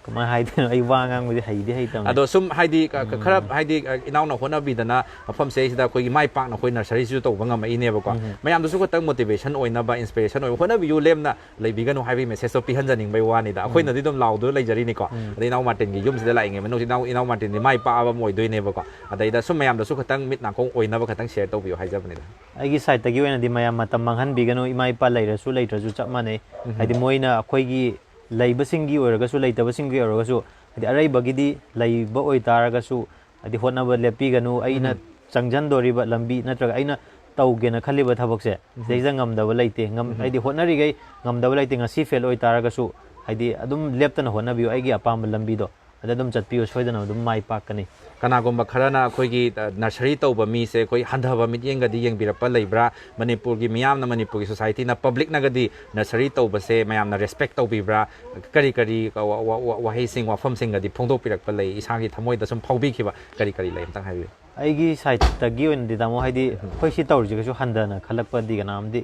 ꯀꯃꯥꯏꯅ ꯍꯥꯏꯗꯣꯏꯅꯣ? ꯑꯩ ꯋꯥ ꯉꯥꯡꯕꯗꯤ ꯍꯩꯗꯤ ꯍꯩꯇꯕꯅꯦ꯫ ꯑꯗꯣ ꯁꯨꯝ ꯍꯥꯏꯗꯤ, ꯀ-, ꯀ-, ꯈꯔ ꯎꯝ꯫ ꯍꯥꯏꯗꯤ, ꯑ, ꯏꯅꯥꯎꯅ ꯍꯣꯠꯅꯕꯤꯗꯅ ꯃꯐꯝꯁꯦ ꯁꯤꯗ ꯑꯩꯈꯣꯏꯒꯤ ꯃꯥꯏ ꯄꯥꯛꯅ ꯑꯩꯈꯣꯏ ꯅꯔꯁꯔꯤꯁꯤꯁꯨ ꯇꯧꯕ ꯉꯝꯃꯛꯏꯅꯦꯕꯀꯣ꯫ ꯎꯝ꯫ ꯃꯌꯥꯝꯗꯁꯨ ꯈꯇꯪ ꯃꯣꯇꯤꯚꯦꯁꯟ ꯑꯣꯏꯅꯕ, ꯏꯟꯁꯄꯤꯔꯦꯁꯟ ꯑꯣꯏꯕ, "ꯍꯣꯠꯅꯕꯤꯌꯨ, ꯂꯦꯝꯅ ꯂꯩꯕꯤꯒꯅꯨ" ꯍꯥꯏꯕꯒꯤ ꯃꯦꯁꯦꯖꯇꯣ ꯄꯤꯍꯟꯖꯅꯤꯡꯕꯒꯤ ꯋꯥꯅꯤꯗ꯫ ꯎꯝ꯫ ꯑꯩꯈꯣꯏꯅꯗꯤ ꯑꯗꯨꯝ ꯂꯥꯎꯗꯨꯅ ꯂꯩꯖꯔꯤꯅꯤꯀꯣ꯫ ꯎꯝ꯫ ꯑꯗꯩ ꯏꯅꯥꯎ ꯃꯥꯔꯇꯤꯟꯒꯤ ꯌꯨꯝꯁꯤꯗ ꯂꯥꯛꯏꯉꯩ ꯃꯅꯨꯡꯁꯤ ꯏꯅꯥꯎ, ꯏꯅꯥꯎ ꯃꯥꯔꯇꯤꯟꯗꯤ ꯃꯥꯏ ꯄꯥꯛꯑꯕ ꯑꯃ ꯑꯣꯏꯗꯣꯏꯅꯦꯕꯀꯣ꯫ ꯑꯗꯩꯗ ꯁꯨꯝ ꯃꯌꯥꯝꯗꯁꯨ ꯈꯇꯪ ꯃꯤꯠ ꯅꯥꯀꯣꯡ ꯑꯣꯏꯅꯕ ꯈꯇꯪ ꯁꯤꯌꯔ ꯇꯧꯕꯤꯌꯨ ꯍꯥꯏꯖꯕꯅꯤꯗ꯫ ꯑꯩꯒꯤ ꯁꯥꯏꯠꯇꯒꯤ ꯑꯣꯏꯅꯗꯤ ꯃꯌꯥꯝ ꯃꯇꯝ ꯃꯥꯡꯍꯟꯕꯤꯒꯅꯨ, ꯏꯃꯥ ꯏꯄꯥ ꯂꯩꯔꯁꯨ ꯂꯩꯇ꯭ꯔꯁꯨ ꯆꯞ ꯃꯥꯟꯅꯩ꯫ ꯎꯝ꯫ ꯍꯥꯏꯗꯤ ꯃꯣꯏꯅ ꯑꯩꯈꯣꯏꯒꯤ ꯂꯩꯕꯁꯤꯡꯒꯤ ꯑꯣꯏꯔꯒꯁꯨ ꯂꯩꯇꯕꯁꯤꯡꯒꯤ ꯑꯣꯏꯔꯒꯁꯨ, ꯍꯥꯏꯗꯤ ꯑꯔꯩꯕꯒꯤꯗꯤ ꯂꯩꯕ ꯑꯣꯏꯇꯥꯔꯒꯁꯨ, ꯍꯥꯏꯗꯤ ꯍꯣꯠꯅꯕ ꯂꯦꯞꯄꯤꯒꯅꯨ, ꯑꯩꯅ ꯎꯝ꯫ ꯆꯪꯖꯟꯗꯣꯔꯤꯕ ꯂꯝꯕꯤ ꯅꯠꯇ꯭ꯔꯒ ꯑꯩꯅ ꯇꯧꯒꯦꯅ ꯈꯜꯂꯤꯕ ꯊꯕꯛꯁꯦ, ꯎꯝ꯫ ꯁꯤꯗꯩꯁꯤꯗ ꯉꯝꯗꯕ ꯂꯩꯇꯦ꯫ ꯉꯝ-, ꯎꯝ꯫ ꯍꯥꯏꯗꯤ ꯍꯣꯠꯅꯔꯤꯈꯩ ꯉꯝꯗꯕ ꯂꯩꯇꯦ꯫ ꯉꯁꯤ ꯐꯦꯜ ꯑꯣꯏꯇꯥꯔꯒꯁꯨ, ꯍꯥꯏꯗꯤ ꯑꯗꯨꯝ ꯂꯦꯞꯇꯅ ꯍꯣꯠꯅꯕꯤꯌꯨ, ꯑꯩꯒꯤ ꯑꯄꯥꯝꯕ ꯂꯝꯕꯤꯗꯣ ꯑꯗ ꯑꯗꯨꯝ ꯆꯠꯄꯤꯌꯨ, ꯁꯣꯏꯗꯅ ꯑꯗꯨꯝ ꯃꯥꯏ ꯄꯥꯛꯀꯅꯤ꯫ ꯀꯅꯥꯒꯨꯝꯕ ꯈꯔꯅ ꯑꯩꯈꯣꯏꯒꯤ, ꯑ, ꯅꯔꯁꯔꯤ ꯇꯧꯕ ꯃꯤꯁꯦ ꯑꯩꯈꯣꯏ ꯍꯟꯊꯕ ꯃꯤꯠꯌꯦꯡꯒꯗꯤ ꯌꯦꯡꯕꯤꯔꯛꯄ ꯂꯩꯕ꯭ꯔꯥ? ꯃꯅꯤꯄꯨꯔꯒꯤ ꯃꯤꯌꯥꯝꯅ, ꯃꯅꯤꯄꯨꯔꯒꯤ ꯁꯣꯁꯥꯏꯇꯤꯅ, ꯄꯕ꯭ꯂꯤꯛꯅꯒꯗꯤ ꯅꯔꯁꯔꯤ ꯇꯧꯕꯁꯦ ꯃꯌꯥꯝꯅ ꯔꯦꯁꯄꯦꯛ ꯇꯧꯕꯤꯕ꯭ꯔꯥ? ꯀꯔꯤ ꯀꯔꯤ ꯋꯥ-, ꯋꯥ-, ꯋꯥ-, ꯋꯥꯍꯩꯁꯤꯡ, ꯋꯥꯐꯝꯁꯤꯡꯒꯗꯤ ꯐꯣꯡꯗꯣꯛꯄꯤꯔꯛꯄ ꯂꯩ? ꯏꯁꯥꯒꯤ ꯊꯃꯣꯏꯗ ꯁꯨꯝ ꯐꯥꯎꯕꯤꯈꯤꯕ ꯀꯔꯤ ꯀꯔꯤ ꯂꯩ? ꯑꯝꯇꯪ ꯍꯥꯏꯕꯤꯌꯨ꯫ ꯑꯩꯒꯤ ꯁꯥꯏꯠꯇꯒꯤ ꯑꯣꯏꯅꯗꯤ, ꯇꯥꯃꯣ, ꯍꯥꯏꯗꯤ ꯑꯩꯈꯣꯏ ꯁꯤ ꯇꯧꯔꯤꯁꯦ ꯀꯩꯁꯨ ꯍꯟꯊꯅ ꯈꯜꯂꯛꯄꯗꯤ ꯀꯅꯥꯝꯗꯤ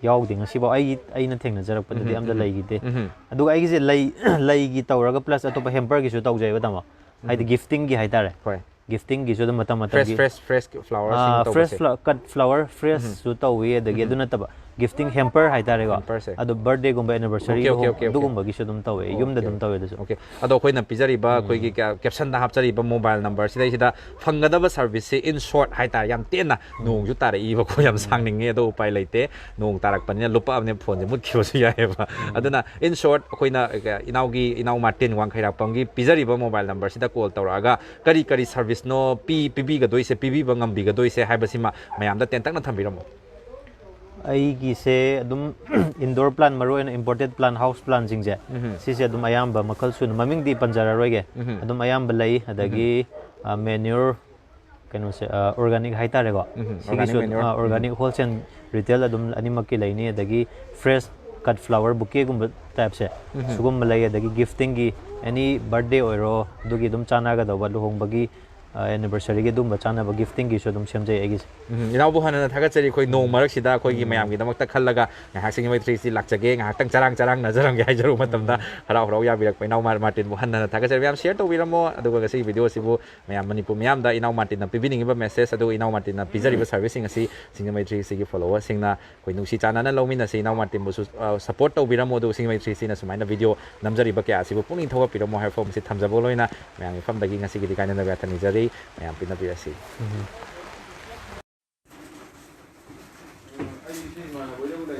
ꯌꯥꯎꯗꯦ꯫ ꯉꯁꯤꯐꯥꯎ ꯑꯩꯒꯤ, ꯑꯩꯅ ꯊꯦꯡꯅꯖꯔꯛꯄꯗꯗꯤ ꯑꯝꯇ ꯂꯩꯈꯤꯗꯦ꯫ ꯑꯗꯨꯒ ꯑꯩꯒꯤꯁꯦ ꯂꯩ, ꯂꯩꯒꯤ ꯇꯧꯔꯒ ꯄ꯭ꯂꯁ ꯑꯇꯣꯞꯄ ꯍꯦꯝꯄꯔꯒꯤꯁꯨ ꯇꯧꯖꯩꯕ, ꯇꯥꯃꯣ, ꯍꯥꯏꯗꯤ ꯒꯤꯐꯇꯤꯡꯒꯤ ꯍꯥꯏꯇꯥꯔꯦ꯫ ꯍꯣꯏ꯫ ꯒꯤꯐꯇꯤꯡꯒꯤꯁꯨ ꯑꯗꯨꯝ ꯃꯇꯝ ꯐ꯭ꯔꯦꯁ ꯃꯇꯝꯒꯤ ꯐ꯭ꯔꯦꯁ ꯐ꯭ꯔꯦꯁ ꯐ꯭ꯂꯥꯋꯔꯁꯤꯡ ꯇꯧꯕꯁꯦ꯫ ꯐ꯭ꯔꯦꯁ ꯀꯠ ꯐ꯭ꯂꯥꯋꯔ ꯐ꯭ꯔꯦꯁꯁꯨ ꯇꯧꯏ, ꯑꯗꯒꯤ ꯑꯗꯨ ꯅꯠꯇꯕ ꯒꯤꯐꯇꯤꯡ ꯍꯦꯝꯄꯔ ꯍꯥꯏꯇꯥꯔꯦꯀꯣ꯫ ꯍꯦꯝꯄꯔꯁꯦ꯫ ꯑꯗꯨ ꯕꯔꯗꯦꯒꯨꯝꯕ, ꯑꯦꯅꯤꯚꯔꯁꯔꯤꯒꯨꯝꯕ, Okay, okay, okay, okay. ꯑꯗꯨꯒꯨꯝꯕꯒꯤꯁꯨ ꯑꯗꯨꯝ ꯇꯧꯋꯦ, ꯌꯨꯝꯗ ꯑꯗꯨꯝ ꯇꯧꯋꯦ ꯑꯗꯨꯁꯨ꯫ ꯑꯣꯀꯦ, ꯑꯗꯣ ꯑꯩꯈꯣꯏꯅ ꯄꯤꯖꯔꯤꯕ ꯑꯩꯈꯣꯏꯒꯤ ꯀꯦꯞ-, ꯀꯦꯞꯁꯟꯗ ꯍꯥꯞꯆꯔꯤꯕ ꯃꯣꯕꯥꯏꯜ ꯅꯝꯕꯔꯁꯤꯗꯩꯁꯤꯗ ꯐꯪꯒꯗꯕ ꯁꯥꯔꯚꯤꯁꯁꯦ, in short ꯍꯥꯏꯇꯥꯔꯦ, ꯌꯥꯝ ꯇꯦꯟꯅ, ꯅꯣꯡꯁꯨ ꯇꯥꯔꯛꯏꯕꯀꯣ, ꯌꯥꯝ ꯁꯥꯡꯅꯤꯡꯉꯦ, ꯑꯗꯣ ꯎꯄꯥꯏ ꯂꯩꯇꯦ, ꯅꯣꯡ ꯇꯥꯔꯛꯄꯅꯤꯅ ꯂꯨꯞꯄꯛꯑꯕꯅꯤꯅ ꯐꯣꯟꯁꯦ ꯃꯨꯠꯈꯤꯕꯁꯨ ꯌꯥꯏꯑꯕ꯫ ꯑꯗꯨꯅ in short ꯑꯩꯈꯣꯏꯅ, ꯑ, ꯏꯅꯥꯎꯒꯤ, ꯏꯅꯥꯎ ꯃꯥꯔꯇꯤꯟ ꯋꯥꯡꯈꯩꯔꯥꯛꯄꯝꯒꯤ ꯄꯤꯖꯔꯤꯕ ꯃꯣꯕꯥꯏꯜ ꯅꯝꯕꯔꯁꯤꯗ ꯀꯣꯜ ꯇꯧꯔꯛꯑꯒ ꯀꯔꯤ ꯀꯔꯤ ꯁꯥꯔꯚꯤꯁꯅꯣ ꯄꯤ-, ꯄꯤꯕꯤꯒꯗꯣꯏꯁꯦ, ꯄꯤꯕꯤꯕ ꯉꯝꯕꯤꯒꯗꯣꯏꯁꯦ ꯍꯥꯏꯕꯁꯤꯃ ꯃꯌꯥꯝꯗ ꯇꯦꯟꯇꯛꯅ ꯊꯝꯕꯤꯔꯝꯃꯣ꯫ ꯑꯩꯒꯤꯁꯦ ꯑꯗꯨꯝ ꯏꯟꯗꯣꯔ ꯄ꯭ꯂꯥꯟ, ꯃꯔꯨꯑꯣꯏꯅ ꯏꯝꯄꯣꯔꯇꯦꯠ ꯄ꯭ꯂꯥꯟ, ꯍꯥꯎꯁ ꯄ꯭ꯂꯥꯟꯁꯤꯡꯁꯦ, ꯁꯤꯁꯦ ꯑꯗꯨꯝ ꯑꯌꯥꯝꯕ ꯃꯈꯜ ꯁꯨꯅ, ꯃꯃꯤꯡꯗꯤ ꯄꯟꯖꯔꯔꯣꯏꯒꯦ, ꯑꯗꯨꯝ ꯑꯌꯥꯝꯕ ꯂꯩ꯫ ꯑꯗꯒꯤ ꯃꯦꯅ꯭ꯌꯨꯔ, ꯀꯩꯅꯣꯁꯦ, ꯑꯣꯔꯒꯥꯅꯤꯛ ꯍꯥꯏꯇꯥꯔꯦꯀꯣ, ꯎꯝ, ꯁꯤꯒꯤꯁꯨ organic manure. Organic wholesale, retail ꯑꯗꯨꯝ ꯑꯅꯤꯃꯛꯀꯤ ꯂꯩꯅꯤ꯫ ꯑꯗꯒꯤ ꯐ꯭ꯔꯦꯁ ꯀꯠ ꯐ꯭ꯂꯥꯋꯔ ꯕꯨꯀꯦꯒꯨꯝꯕ ꯇꯥꯏꯞꯁꯦ, ꯁꯤꯒꯨꯝꯕ ꯂꯩ꯫ ꯑꯗꯒꯤ ꯒꯤꯐꯇꯤꯡꯒꯤ, ꯑꯦꯅꯤ ꯕꯥꯔꯗꯦ ꯑꯣꯏꯔꯣ, ꯑꯗꯨꯒꯤ ꯑꯗꯨꯝ ꯆꯥꯟꯅꯒꯗꯧꯕ, ꯂꯨꯍꯣꯡꯕꯒꯤ, ꯑꯦꯅꯤꯚꯔꯁꯔꯤꯒꯤ, ꯑꯗꯨꯝꯕ ꯆꯥꯟꯅꯕ ꯒꯤꯐꯇꯤꯡꯒꯤꯁꯨ ꯑꯗꯨꯝ ꯁꯦꯝꯖꯩ ꯑꯩꯒꯤꯁꯦ꯫ ꯎꯝ, ꯏꯅꯥꯎꯕꯨ ꯍꯟꯅ ꯊꯥꯒꯠꯆꯔꯤ꯫ ꯑꯩꯈꯣꯏ ꯅꯣꯡ ꯃꯔꯛꯁꯤꯗ ꯑꯩꯈꯣꯏꯒꯤ ꯃꯌꯥꯝꯒꯤꯗꯃꯛꯇ ꯈꯜꯂꯒ ꯉꯥꯏꯍꯥꯛ ꯁꯤꯡꯖꯃꯩ ꯊ꯭ꯔꯤ ꯁꯤꯛꯁꯇꯤ ꯂꯥꯛꯆꯒꯦ, ꯉꯥꯏꯍꯥꯛꯇꯪ ꯆꯔꯥꯡ ꯆꯔꯥꯡꯅꯖꯔꯝꯒꯦ ꯍꯥꯏꯖꯔꯨꯕ ꯃꯇꯝꯗ ꯍꯔꯥꯎ ꯍꯔꯥꯎ ꯌꯥꯕꯤꯔꯛꯄ ꯏꯅꯥꯎ ꯃꯥꯔ-, ꯃꯥꯔꯇꯤꯟꯕꯨ ꯍꯟꯅ ꯍꯟꯅ ꯊꯥꯒꯠꯆꯔꯤ꯫ ꯃꯌꯥꯝ ꯁꯤꯌꯔ ꯇꯧꯕꯤꯔꯝꯃꯣ, ꯑꯗꯨꯒ ꯉꯁꯤꯒꯤ ꯚꯤꯗꯤꯑꯣ ꯑꯁꯤꯕꯨ ꯃꯌꯥꯝ ꯃꯅꯤꯄꯨꯔ ꯃꯤꯌꯥꯝꯗ ꯏꯅꯥꯎ ꯃꯥꯔꯇꯤꯟꯅ ꯄꯤꯕꯤꯅꯤꯡꯉꯤꯕ ꯃꯦꯁꯦꯖ, ꯑꯗꯨꯒ ꯏꯅꯥꯎ ꯃꯥꯔꯇꯤꯟꯅ ꯄꯤꯖꯔꯤꯕ ꯁꯥꯔꯚꯤꯁꯁꯤꯡ ꯑꯁꯤ ꯁꯤꯡꯖꯃꯩ ꯊ꯭ꯔꯤ ꯁꯤꯛꯁꯇꯤꯒꯤ ꯐꯣꯂꯣꯋꯔꯁꯤꯡꯅ ꯑꯩꯈꯣꯏ ꯅꯨꯡꯁꯤ ꯆꯥꯟꯅꯅ ꯂꯧꯃꯤꯟꯅꯁꯤ꯫ ꯏꯅꯥꯎ ꯃꯥꯔꯇꯤꯟꯕꯨꯁꯨ, ꯑ, ꯁꯄꯣꯔꯠ ꯇꯧꯕꯤꯔꯝꯃꯣ, ꯑꯗꯨꯒ ꯁꯤꯡꯖꯃꯩ ꯊ꯭ꯔꯤ ꯁꯤꯛꯁꯇꯤꯅ ꯁꯨꯃꯥꯏꯅ ꯚꯤꯗꯤꯑꯣ ꯅꯝꯖꯔꯤꯕ ꯀꯌꯥ ꯑꯁꯤꯕꯨ ꯄꯨꯛꯅꯤꯡ ꯊꯧꯒꯠꯄꯤꯔꯝꯃꯣ ꯍꯥꯏꯕ ꯐꯣꯝꯁꯤ ꯊꯝꯖꯕ ꯑꯣꯏꯅ ꯃꯌꯥꯝꯒꯤ ꯃꯐꯝꯗꯒꯤ ꯉꯁꯤꯒꯤꯗꯤ ꯀꯥꯏꯅꯅꯕ ꯌꯥꯊꯪ ꯅꯤꯖꯔꯤ꯫ ꯃꯌꯥꯝ ꯄꯤꯅꯕꯤꯔꯁꯤ꯫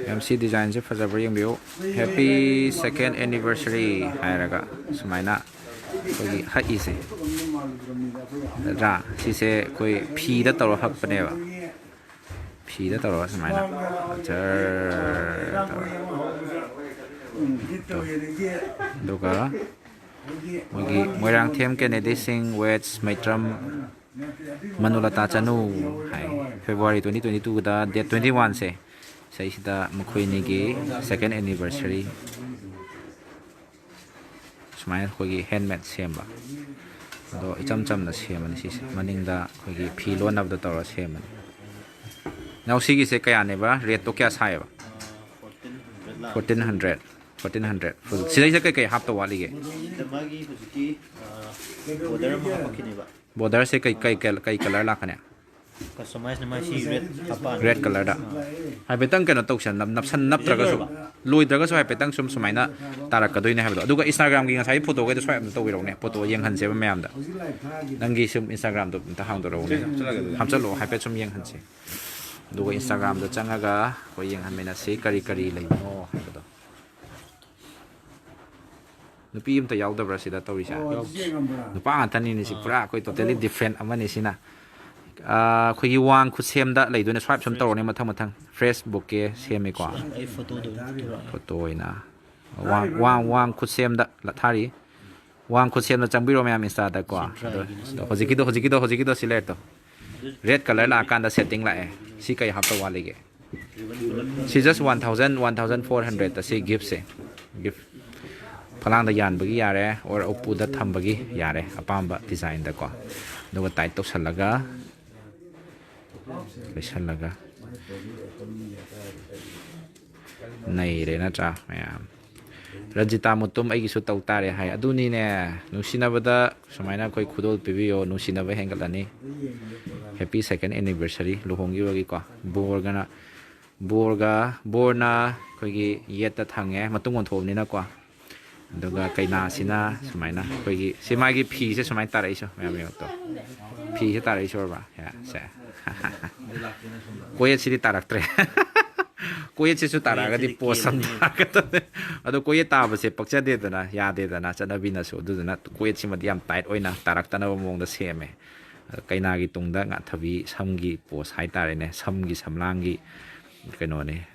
ꯃꯦꯝ, ꯁꯤ ꯗꯤꯖꯥꯏꯟꯁꯦ ꯐꯖꯕ꯭ꯔꯥ ꯌꯦꯡꯕꯤꯌꯨ꯫ "Happy second anniversary" ꯍꯥꯏꯔꯒ ꯁꯨꯃꯥꯏꯅ ꯑꯩꯈꯣꯏꯒꯤ ꯍꯛꯏꯁꯦ, ꯅꯠꯇ꯭ꯔꯥ? ꯁꯤꯁꯦ ꯑꯩꯈꯣꯏ ꯐꯤꯗ ꯇꯧꯔ ꯍꯛꯄꯅꯦꯕ꯫ ꯐꯤꯗ ꯇꯧꯔꯒ ꯁꯨꯃꯥꯏꯅ ꯖꯔ ꯇꯧꯔ꯫ ꯑꯗꯨꯒ ꯃꯣꯏꯒꯤ ꯃꯣꯏꯔꯥꯡꯊꯦꯝ ꯀꯦꯅꯦꯗꯤ ꯁꯤꯡ, ꯋꯦꯠꯁ ꯃꯩꯇ꯭ꯔꯝ, ꯃꯅꯨꯂꯇꯥ ꯆꯅꯨ ꯍꯥꯏ꯫ ꯐꯦꯕ꯭ꯔꯨꯋꯥꯔꯤ twenty twenty twoꯗ, date twenty oneꯁꯦ, ꯁꯤꯗꯩꯁꯤꯗ ꯃꯈꯣꯏ ꯑꯅꯤꯒꯤ second anniversary ꯁꯨꯃꯥꯏꯅ ꯑꯩꯈꯣꯏꯒꯤ ꯍꯦꯟꯃꯦꯗ ꯁꯦꯝꯕ꯫ ꯑꯗꯣ ꯏꯆꯝ ꯆꯝꯅ ꯁꯦꯝꯕꯅꯤ ꯁꯤꯁꯦ, ꯃꯅꯤꯡꯗ ꯑꯩꯈꯣꯏꯒꯤ ꯐꯤ ꯂꯣꯟꯅꯕꯗꯣ ꯇꯧꯔꯒ ꯁꯦꯝꯕꯅꯤ꯫ ꯅꯥꯎ, ꯁꯤꯒꯤꯁꯦ ꯀꯌꯥꯅꯦꯕ? ꯔꯦꯠꯇꯣ ꯀꯌꯥ ꯁꯥꯏꯌꯦꯕ? ꯐꯣꯔꯇꯤꯟ ꯍꯟꯗ꯭ꯔꯦꯠ ꯂꯥꯛ ꯐꯣꯔꯇꯤꯟ ꯍꯟꯗ꯭ꯔꯦꯠ꯫ ꯐꯣꯔꯇꯤꯟ ꯍꯟꯗ꯭ꯔꯦꯠ ꯐꯨꯜ꯫ ꯁꯤꯗꯩꯁꯤꯗ ꯀꯩꯀꯩ ꯍꯥꯞꯇꯧ ꯋꯥꯠꯂꯤꯒꯦ? ꯁꯤꯗ ꯃꯥꯒꯤ ꯍꯧꯖꯤꯛꯀꯤ ꯕꯣꯔꯗꯔ ꯑꯃ ꯍꯥꯞꯄꯛꯈꯤꯅꯦꯕ꯫ ꯕꯣꯔꯗꯔꯁꯦ ꯀꯩ ꯀꯩ ꯀꯩ ꯀꯩ ꯀꯂꯔ ꯂꯥꯛꯀꯅꯤ? ꯀꯁꯇꯃꯥꯏꯖꯅ ꯃꯥꯏ ꯁꯤ ꯔꯦꯠ ꯍꯥꯞꯄꯛꯑꯅꯤ꯫ ꯔꯦꯠ ꯀꯂꯔꯗ꯫ ꯍꯥꯏꯐꯦꯠꯇꯪ ꯀꯩꯅꯣ ꯇꯧꯁꯦ, ꯅꯞ- ꯅꯞꯁꯟ ꯅꯞꯇ꯭ꯔꯒꯁꯨ, ꯂꯣꯏꯗ꯭ꯔꯒꯁꯨ ꯍꯥꯏꯐꯦꯠꯇꯪ ꯁꯨꯝ ꯁꯨꯃꯥꯏꯅ ꯇꯥꯔꯛꯀꯗꯣꯏꯅꯦ ꯍꯥꯏꯕꯗꯣ꯫ ꯑꯗꯨꯒ ꯏꯟꯁꯇꯥꯒ꯭ꯔꯥꯝꯒꯤ ꯉꯁꯥꯏ ꯐꯣꯇꯣꯈꯩꯗꯣ ꯁ꯭ꯋꯥꯏ ꯑꯝꯇ ꯇꯧꯕꯤꯔꯛꯎꯅꯦ, ꯐꯣꯇꯣ ꯌꯦꯡꯍꯟꯁꯦꯕ ꯃꯌꯥꯝꯗ꯫ ꯅꯪꯒꯤ ꯁꯨꯝ ꯏꯟꯁꯇꯥꯒ꯭ꯔꯥꯝꯗꯣ ꯑꯝꯇ ꯍꯥꯡꯗꯣꯔꯛꯎꯅꯦ, ꯍꯥꯞꯆꯜꯂꯛꯑꯣ, ꯍꯥꯏꯐꯦꯠ ꯁꯨꯝ ꯌꯦꯡꯍꯟꯁꯦ꯫ ꯑꯗꯨꯒ ꯏꯟꯁꯇꯥꯒ꯭ꯔꯥꯝꯗ ꯆꯪꯉꯒ ꯑꯩꯈꯣꯏ ꯌꯦꯡꯍꯟꯃꯤꯟꯅꯁꯤ ꯀꯔꯤ ꯀꯔꯤ ꯂꯩꯕꯅꯣ ꯍꯥꯏꯕꯗꯣ꯫ ꯅꯨꯄꯤ ꯑꯝꯇ ꯌꯥꯎꯗꯕ꯭ꯔꯥ ꯁꯤꯗ ꯇꯧꯔꯤꯁꯦ? ꯅꯨꯄꯥ ꯉꯥꯛꯇꯅꯤꯅꯦ ꯁꯤ, ꯄꯨꯔꯥ ꯑꯩꯈꯣꯏ totally different ꯑꯃꯅꯤ ꯁꯤꯅ꯫ ꯑꯥ, ꯑꯩꯈꯣꯏꯒꯤ ꯋꯥꯡ ꯈꯨꯠꯁꯦꯝꯗ ꯂꯩꯗꯣꯏꯅꯦ, ꯁ꯭ꯋꯥꯏꯞ ꯁꯨꯝ ꯇꯧꯔꯅꯤ ꯃꯊꯪ ꯃꯊꯪ꯫ ꯐ꯭ꯔꯦꯁ ꯕꯨꯛꯀꯦ ꯁꯦꯝꯃꯤꯀꯣ꯫ ꯑꯩ ꯐꯣꯇꯣꯗꯣ ꯄꯨꯔꯛꯑꯣ꯫ ꯐꯣꯇꯣ ꯑꯣꯏꯅ ꯋꯥꯡ ꯋꯥꯡ ꯋꯥꯡ ꯈꯨꯠꯁꯦꯝꯗ ꯂ- ꯊꯥꯔꯤ꯫ ꯋꯥꯡ ꯈꯨꯠꯁꯦꯝꯗ ꯆꯪꯕꯤꯔꯣ ꯃꯌꯥꯝ ꯏꯟꯁꯇꯥꯗꯀꯣ꯫ ꯁꯤ ꯑꯗꯣ ꯗ꯭ꯔꯥꯏꯒꯤꯅꯤ ꯁꯤ꯫ ꯑꯗꯣ ꯍꯧꯖꯤꯛꯀꯤꯗꯣ ꯍꯧꯖꯤꯛꯀꯤꯗꯣ ꯍꯧꯖꯤꯛꯀꯤꯗꯣ ꯁꯤ ꯂꯩꯔꯦ ꯇꯣ꯫ ꯔꯦꯠ ꯀꯂꯔ ꯂꯥꯛꯑꯀꯥꯟꯗ ꯁꯦꯠꯇꯤꯡ ꯂꯥꯛꯑꯦ꯫ ꯁꯤ ꯀꯩ ꯍꯥꯞꯇꯧ ꯋꯥꯠꯂꯤꯒꯦ? ꯁꯤ just one thousand, one thousand four hundredꯇ ꯁꯤ ꯒꯤꯐꯁꯦ꯫ ꯒꯤꯐ ꯐꯂꯥꯡꯗ ꯌꯥꯟꯕꯒꯤ ꯌꯥꯔꯦ, ꯑꯣꯔ ꯎꯄꯨꯗ ꯊꯝꯕꯒꯤ ꯌꯥꯔꯦ, ꯑꯄꯥꯝꯕ ꯗꯤꯖꯥꯏꯟꯗꯀꯣ꯫ ꯑꯗꯨꯒ ꯇꯥꯏꯠ ꯇꯧꯁꯜꯂꯒ, ꯂꯩꯁꯜꯂꯒ ꯅꯩꯔꯦ ꯅꯠꯇ꯭ꯔꯥ ꯃꯌꯥꯝ? ꯔꯟꯖꯤꯇꯥ ꯃꯨꯇꯨꯝ ꯑꯩꯒꯤꯁꯨ ꯇꯧ ꯇꯥꯔꯦ ꯍꯥꯏ꯫ ꯑꯗꯨꯅꯤꯅꯦ, ꯅꯨꯡꯁꯤꯅꯕꯗ ꯁꯨꯃꯥꯏꯅ ꯑꯩꯈꯣꯏ ꯈꯨꯗꯣꯜ ꯄꯤꯕꯤꯌꯣ, ꯅꯨꯡꯁꯤꯅꯕ ꯍꯦꯟꯒꯠꯂꯅꯤ꯫ Happy second anniversary ꯂꯨꯍꯣꯡꯈꯤꯕꯒꯤꯀꯣ꯫ ꯕꯣꯔꯒꯅ, ꯕꯣꯔꯒ, ꯕꯣꯔꯅ ꯑꯩꯈꯣꯏꯒꯤ ꯌꯦꯠꯇ ꯊꯪꯉꯦ, ꯃꯇꯨꯡ ꯑꯣꯟꯊꯣꯛꯑꯕꯅꯤꯅꯀꯣ꯫ ꯑꯗꯨꯒ ꯀꯩꯅꯥꯁꯤꯅ ꯁꯨꯃꯥꯏꯅ ꯑꯩꯈꯣꯏꯒꯤ, ꯁꯤ ꯃꯥꯒꯤ ꯐꯤꯁꯦ ꯁꯨꯃꯥꯏꯅ ꯇꯥꯔꯛꯏꯁꯦ ꯃꯌꯥꯝ ꯌꯦꯡꯉꯛꯇꯣ꯫ ꯐꯤꯁꯦ ꯇꯥꯔꯛꯏꯁꯦ ꯎꯔꯕ? ꯌꯥ, ꯁꯦ꯫ ꯀꯣꯌꯦꯠꯁꯤꯗꯤ ꯇꯥꯔꯛꯇ꯭ꯔꯦ꯫ ꯀꯣꯌꯦꯠꯁꯤꯁꯨ ꯇꯥꯔꯛꯑꯒꯗꯤ ꯀꯣꯌꯦꯠꯁꯤꯗꯤ ꯄꯣꯁ ꯑꯃ ꯀꯦꯟꯒꯅꯤ꯫ ꯇꯥꯔꯛꯀꯗꯕꯅꯦ꯫ ꯑꯗꯣ ꯀꯣꯌꯦꯠ ꯇꯥꯕꯁꯦ ꯄꯛꯆꯗꯦꯗꯅ, ꯌꯥꯗꯦꯗꯅ, ꯆꯠꯅꯕꯤꯅꯁꯨ꯫ ꯑꯗꯨꯗꯨꯅ ꯀꯣꯌꯦꯠꯁꯤꯃꯗꯤ ꯌꯥꯝ ꯇꯥꯏꯠ ꯑꯣꯏꯅ ꯇꯥꯔꯛꯇꯅꯕ ꯃꯑꯣꯡꯗ ꯁꯦꯝꯃꯦ꯫ ꯑꯗꯣ ꯀꯩꯅꯥꯒꯤ ꯇꯨꯡꯗ ꯉꯥꯊꯕꯤ ꯁꯝꯒꯤ ꯄꯣꯁ ꯍꯥꯏꯇꯥꯔꯦꯅꯦ, ꯁꯝꯒꯤ ꯁꯝꯂꯥꯡꯒꯤ ꯀꯩꯅꯣꯅꯦ,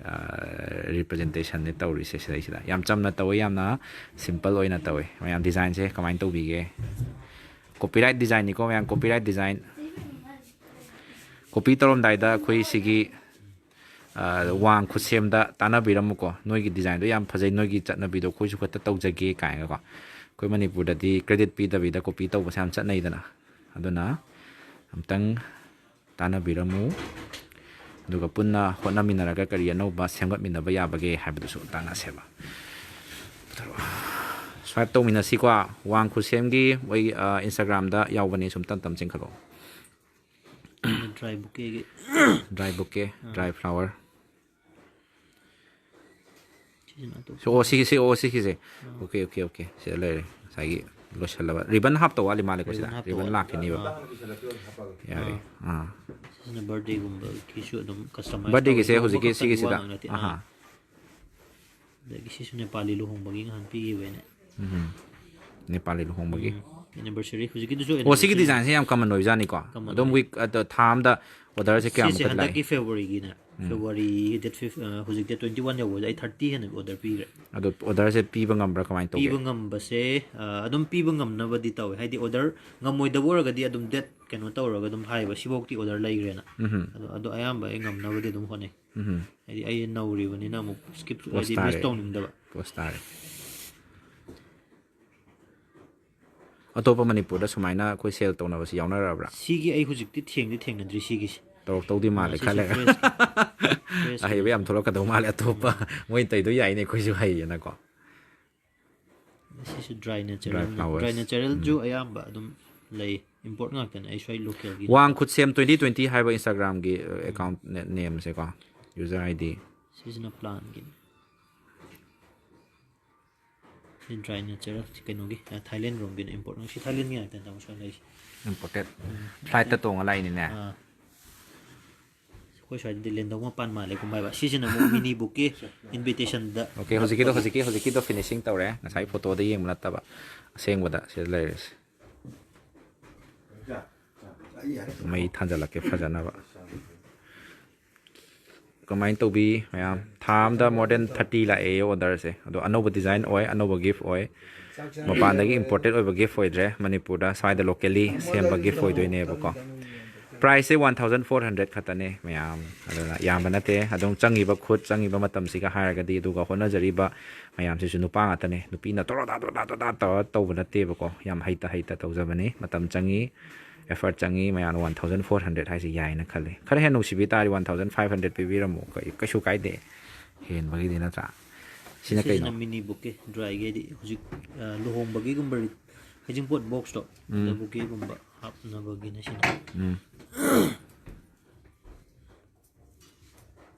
ꯔꯤꯄ꯭ꯔꯖꯦꯟꯇꯦꯁꯟꯅꯦ ꯇꯧꯔꯤꯁꯦ ꯁꯤꯗꯩꯁꯤꯗ꯫ ꯌꯥꯝ ꯆꯝꯅ ꯇꯧꯋꯦ, ꯌꯥꯝꯅ ꯁꯤꯝꯄꯜ ꯑꯣꯏꯅ ꯇꯧꯋꯦ꯫ ꯃꯌꯥꯝ ꯗꯤꯖꯥꯏꯟꯁꯦ ꯀꯃꯥꯏꯅ ꯇꯧꯕꯤꯒꯦ? ꯀꯣꯄꯤꯔꯥꯏꯠ ꯗꯤꯖꯥꯏꯟꯅꯤꯀꯣ ꯃꯌꯥꯝ, ꯀꯣꯄꯤꯔꯥꯏꯠ ꯗꯤꯖꯥꯏꯟ꯫ ꯀꯣꯄꯤ ꯇꯧꯔꯝꯗꯥꯏꯗ ꯑꯩꯈꯣꯏ ꯁꯤꯒꯤ, ꯑ, ꯋꯥꯡ ꯈꯨꯠꯁꯦꯝꯗ ꯇꯥꯟꯅꯕꯤꯔꯝꯃꯨꯀꯣ꯫ ꯅꯣꯏꯒꯤ ꯗꯤꯖꯥꯏꯟꯗꯣ ꯌꯥꯝ ꯐꯖꯩ, ꯅꯣꯏꯒꯤ ꯆꯠꯅꯕꯤꯗꯣ ꯑꯩꯈꯣꯏꯁꯨ ꯈꯛꯇ ꯇꯧꯖꯒꯦ ꯀꯥꯏꯅꯀꯣ꯫ ꯑꯩꯈꯣꯏ ꯃꯅꯤꯄꯨꯔꯗꯗꯤ credit ꯄꯤꯗꯕꯤꯗ copy ꯇꯧꯕꯁꯦ ꯌꯥꯝ ꯆꯠꯅꯩꯗꯅ꯫ ꯑꯗꯨꯅ ꯑꯝꯇꯪ ꯇꯥꯟꯅꯕꯤꯔꯝꯃꯨ, ꯑꯗꯨꯒ ꯄꯨꯟꯅ ꯍꯣꯠꯅꯃꯤꯟꯅꯔꯒ ꯀꯔꯤ ꯑꯅꯧꯕ ꯁꯦꯝꯒꯠꯃꯤꯟꯅꯕ ꯌꯥꯕꯒꯦ ꯍꯥꯏꯕꯗꯨꯁꯨ ꯇꯥꯟꯅꯁꯦꯕ꯫ ꯁ꯭ꯋꯥꯏꯞ ꯇꯧꯃꯤꯟꯅꯁꯤꯀꯣ꯫ ꯋꯥꯡ ꯈꯨꯠꯁꯦꯝꯒꯤ ꯃꯣꯏ, ꯑ, Instagram-ꯗ ꯌꯥꯎꯕꯅꯤ, ꯁꯨꯝ ꯇꯞ ꯇꯞ ꯆꯤꯡꯈꯠꯂꯛꯑꯣ꯫ Dry bouquet-ꯒꯤ꯫ Dry bouquet, ꯑꯥ꯫ Dry flower꯫ ꯁꯤꯁꯤꯅ ꯑꯇꯣꯞꯄ꯫ ꯁꯤ, ꯑꯣ, ꯁꯤꯒꯤ, ꯁꯤ, ꯑꯣ, ꯁꯤꯒꯤꯁꯦ꯫ ꯑꯥ꯫ Okay, okay, okay꯫ ꯁꯤꯗ ꯂꯩꯔꯦ꯫ ꯉꯁꯥꯏꯒꯤ ꯂꯣꯏꯁꯤꯜꯂꯕ꯫ Ribbon ꯍꯥꯞꯇꯧ ꯋꯥꯠꯂꯤ ꯃꯥꯜꯂꯦꯀꯣ ꯁꯤꯗ꯫ Ribbon ꯍꯥꯞꯇꯧ ꯔꯤꯕꯟ ꯋꯥꯠꯂꯤ꯫ ꯂꯥꯛꯈꯤꯅꯤꯕ꯫ ꯑꯥ꯫ ꯌꯥꯔꯦ꯫ ꯑꯥ꯫ ꯑꯥ꯫ ꯁꯤꯁꯤꯅ birthday-ꯒꯨꯝꯕꯒꯤꯁꯨ ꯑꯗꯨꯝ customize ꯇꯧꯕ꯫ Birthday-ꯒꯤꯁꯦ ꯁꯤꯒꯨꯝꯕ ꯍꯧꯖꯤꯛꯀꯤ ꯈꯛꯇꯪꯒꯤ ꯋꯥ ꯁꯤꯒꯤꯁꯤꯗ꯫ ꯉꯥꯡ ꯅꯠꯇꯦ꯫ ꯑꯥ꯫ ꯑꯥ꯫ ꯑꯗꯒꯤ ꯁꯤꯁꯨ ꯅꯦꯄꯥꯂꯤ ꯂꯨꯍꯣꯡꯕꯒꯤ ꯉꯍꯥꯟ ꯄꯤꯈꯤꯕꯅꯦ꯫ ꯎꯝ꯫ ꯅꯦꯄꯥꯂꯤ ꯂꯨꯍꯣꯡꯕꯒꯤ꯫ ꯎꯝ꯫ Anniversary꯫ ꯍꯧꯖꯤꯛꯀꯤꯗꯨꯁꯨ ꯑꯣ, ꯁꯤꯒꯤ anniversary꯫ Design-ꯁꯦ ꯌꯥꯝ common ꯑꯣꯏꯖꯥꯠꯅꯤꯀꯣ꯫ Common ꯑꯗꯨꯝ ꯑꯣꯏ꯫ Week, ꯑꯗꯣ ꯊꯥ ꯑꯃꯗ order-ꯁꯦ ꯁꯤꯁꯦ ꯀꯌꯥꯃꯨꯛꯀꯗꯤ ꯂꯥꯛꯏ? ꯍꯟꯗꯛꯀꯤ February-ꯒꯤꯅꯦ꯫ ꯎꯝ꯫ February-ꯒꯤ date five, ꯑ, ꯍꯧꯖꯤꯛ date twenty one ꯌꯧꯕꯗ ꯑꯩ thirty ꯍꯦꯟꯅ order ꯄꯤꯈ꯭ꯔꯦ꯫ ꯑꯗꯣ order-ꯁꯦ ꯄꯤꯕ ꯉꯝꯕ꯭ꯔꯥ, ꯀꯃꯥꯏꯅ ꯇꯧꯒꯦ? ꯄꯤꯕ ꯉꯝꯕꯁꯦ, ꯑ, ꯑꯗꯨꯝ ꯄꯤꯕ ꯉꯝꯅꯕꯗꯤ ꯇꯧꯋꯦ꯫ ꯍꯥꯏꯗꯤ order ꯉꯝꯃꯣꯏꯗꯕ ꯑꯣꯏꯔꯒꯗꯤ ꯑꯗꯨꯝ date ꯀꯩꯅꯣ ꯇꯧꯔꯒ ꯑꯗꯨꯝ ꯍꯥꯏꯌꯦꯕ, "ꯁꯤꯐꯧꯇꯤ order ꯂꯩꯈ꯭ꯔꯦꯅ"꯫ ꯎꯝ꯫ ꯑꯗꯣ, ꯑꯗꯣ ꯑꯌꯥꯝꯕ ꯑꯩ ꯉꯝꯅꯕꯗꯤ ꯑꯗꯨꯝ ꯍꯣꯠꯅꯩ꯫ ꯎꯝ꯫ ꯍꯥꯏꯗꯤ ꯑꯩ ꯅꯧꯔꯤꯕꯅꯤꯅ ꯑꯃꯨꯛ skip, ꯄꯣꯁ ꯍꯥꯏꯗꯤ miss ꯇꯥꯔꯦ꯫ ꯇꯧꯅꯤꯡꯗꯕ꯫ ꯄꯣꯁ ꯇꯥꯔꯦ꯫ ꯑꯇꯣꯞꯄ ꯃꯅꯤꯄꯨꯔꯗ ꯁꯨꯃꯥꯏꯅ ꯑꯩꯈꯣꯏ sale ꯇꯧꯅꯕꯁꯤ ꯌꯥꯎꯅꯔꯕ꯭ꯔꯥ? ꯁꯤꯒꯤ ꯑꯩ ꯍꯧꯖꯤꯛꯇꯤ ꯊꯦꯡꯗꯤ ꯊꯦꯡꯅꯗ꯭ꯔꯤ ꯁꯤꯒꯤꯁꯦ꯫ ꯇꯧꯔꯛꯇꯧꯗꯤ ꯃꯥꯜꯂꯦ ꯑꯥ, ꯁꯤꯁꯦ ꯈꯜꯂꯦ꯫ Fresh, fresh ꯑꯍꯩꯕ ꯌꯥꯝ ꯑꯣꯏꯅ꯫ ꯊꯣꯛꯂꯛꯀꯗꯧ ꯃꯥꯜꯂꯦ ꯑꯇꯣꯞꯄ꯫ ꯎꯝ꯫ ꯃꯣꯏ ꯇꯧꯗꯣ ꯌꯥꯏꯅꯦ, ꯑꯩꯈꯣꯏꯁꯨ ꯍꯩꯌꯦꯅꯀꯣ꯫ ꯁꯤꯁꯨ dry natural, dry flower꯫ Dry natural-ꯁꯨ ꯎꯝ꯫ ꯑꯌꯥꯝꯕ ꯑꯗꯨꯝ ꯂꯩ꯫ Import ꯉꯥꯛꯇꯅꯦ, ꯑꯩ ꯁ꯭ꯋꯥꯏ local-ꯒꯤ꯫ ꯋꯥꯡ ꯈꯨꯠꯁꯦꯝ twenty twenty ꯍꯥꯏꯕ Instagram-ꯒꯤ, ꯑ, ꯎꯝ꯫ Account name-ꯁꯦꯀꯣ, user I D꯫ ꯁꯤꯁꯤꯅ plant-ꯀꯤꯅꯦ꯫ ꯁꯤ dry natural, ꯁꯤ ꯀꯩꯅꯣꯒꯤ, ꯑ, Thailand ꯔꯣꯝꯒꯤꯅꯦ, import꯫ ꯁꯤ Thailand-ꯒꯤ ꯉꯥꯛꯇꯅꯦ ꯇꯥꯃꯣ ꯁ꯭ꯋꯥꯏ ꯂꯩꯔꯤꯁꯦ꯫ Imported꯫ ꯎꯝ꯫ Flight-ꯇ ꯇꯣꯡꯉ ꯂꯥꯛꯏꯅꯤꯅꯦ꯫ ꯑꯥ꯫ ꯑꯩꯈꯣꯏ ꯁ꯭ꯋꯥꯏꯗꯗꯤ ꯂꯦꯟꯗꯧ ꯃꯄꯥꯟ ꯃꯥꯜꯂꯦ ꯀꯨꯝ ꯍꯥꯏꯕ꯫ ꯁꯤꯁꯤꯅ ꯑꯃꯨꯛ mini bouquet invitation-ꯗ okay, ꯍꯧꯖꯤꯛꯀꯤꯗꯣ, ꯅꯞꯄꯒꯤ꯫ ꯍꯧꯖꯤꯛꯀꯤ, ꯍꯧꯖꯤꯛꯀꯤ finish-ꯇꯧꯔꯦ꯫ ꯉꯁꯥꯏ photo-ꯗ ꯌꯦꯡꯕ ꯅꯠꯇꯕ, ꯑꯁꯦꯡꯕꯗ ꯁꯤꯗ ꯂꯩꯔꯤꯁꯦ꯫ ꯃꯩ ꯊꯥꯟꯖꯜꯂꯛꯀꯦ ꯐꯖꯅꯕ꯫ ꯀꯃꯥꯏꯅ ꯇꯧꯕꯤ ꯃꯌꯥꯝ? ꯊꯥ ꯑꯝꯗ more than thirty ꯂꯥꯛꯑꯦ order-ꯁꯦ꯫ ꯑꯗꯣ ꯑꯅꯧꯕ design ꯑꯣꯏ, ꯑꯅꯧꯕ gift ꯑꯣꯏ꯫ ꯃꯄꯥꯟꯗꯒꯤ imported ꯑꯣꯏꯕ gift ꯑꯣꯏꯗ꯭ꯔꯦ, ꯃꯅꯤꯄꯨꯔꯗ ꯁ꯭ꯋꯥꯏꯗ locally ꯁꯦꯝꯕ gift ꯑꯣꯏꯗꯣꯏꯅꯦꯕꯀꯣ꯫ Price ꯁꯦ one thousand four hundred ꯈꯛꯇꯅꯦ ꯃꯌꯥꯝ꯫ ꯑꯗꯨꯅ ꯌꯥꯝꯕ ꯅꯠꯇꯦ꯫ ꯑꯗꯨꯝ ꯆꯪꯉꯤꯕ ꯈꯨꯠ ꯆꯪꯉꯤꯕ ꯃꯇꯝꯁꯤꯒ ꯍꯥꯏꯔꯒꯗꯤ, ꯑꯗꯨꯒ ꯍꯣꯠꯅꯖꯔꯤꯕ ꯃꯌꯥꯝꯁꯤꯁꯨ ꯅꯨꯄꯥ ꯉꯥꯛꯇꯅꯦ꯫ ꯅꯨꯄꯤꯅ ꯇꯣꯔꯣ ꯇꯥ ꯇꯣꯔꯣ ꯇꯥ ꯇꯣꯔꯣ ꯇꯥ ꯇꯧꯔ ꯇꯧꯕ ꯅꯠꯇꯦꯕꯀꯣ꯫ ꯌꯥꯝ ꯍꯩꯇ ꯍꯩꯇ ꯇꯧꯖꯕꯅꯤ꯫ ꯃꯇꯝ ꯆꯪꯉꯤ, effort ꯆꯪꯉꯤ꯫ ꯃꯌꯥꯝꯅ one thousand four hundred ꯍꯥꯏꯁꯦ ꯌꯥꯏꯅ ꯈꯜꯂꯤ꯫ ꯈꯔ ꯍꯦꯟꯅ ꯅꯨꯡꯁꯤꯕꯤ ꯇꯥꯔꯗꯤ one thousand five hundred ꯄꯤꯕꯤꯔꯝꯃꯣ, ꯀꯩ-, ꯀꯩꯁꯨ ꯀꯥꯏꯗꯦ꯫ ꯍꯦꯟꯕꯒꯤꯗꯤ ꯅꯠꯇ꯭ꯔꯥ? ꯁꯤꯅ ꯁꯤꯁꯤꯅ ꯀꯩꯅꯣ? Mini bouquet, dry ꯒꯤ, ꯍꯥꯏꯗꯤ ꯍꯧꯖꯤꯛ, ꯑ, ꯂꯨꯍꯣꯡꯕꯒꯤ ꯒꯨꯝꯕ ꯔꯤ-, ꯍꯩꯖꯤꯡꯄꯣꯠ box ꯇꯣ, ꯎꯝ꯫ ꯑꯗ bouquet ꯒꯨꯝꯕ ꯍꯥꯞꯅꯕꯒꯤꯅ ꯁꯤꯅ꯫ ꯎꯝ꯫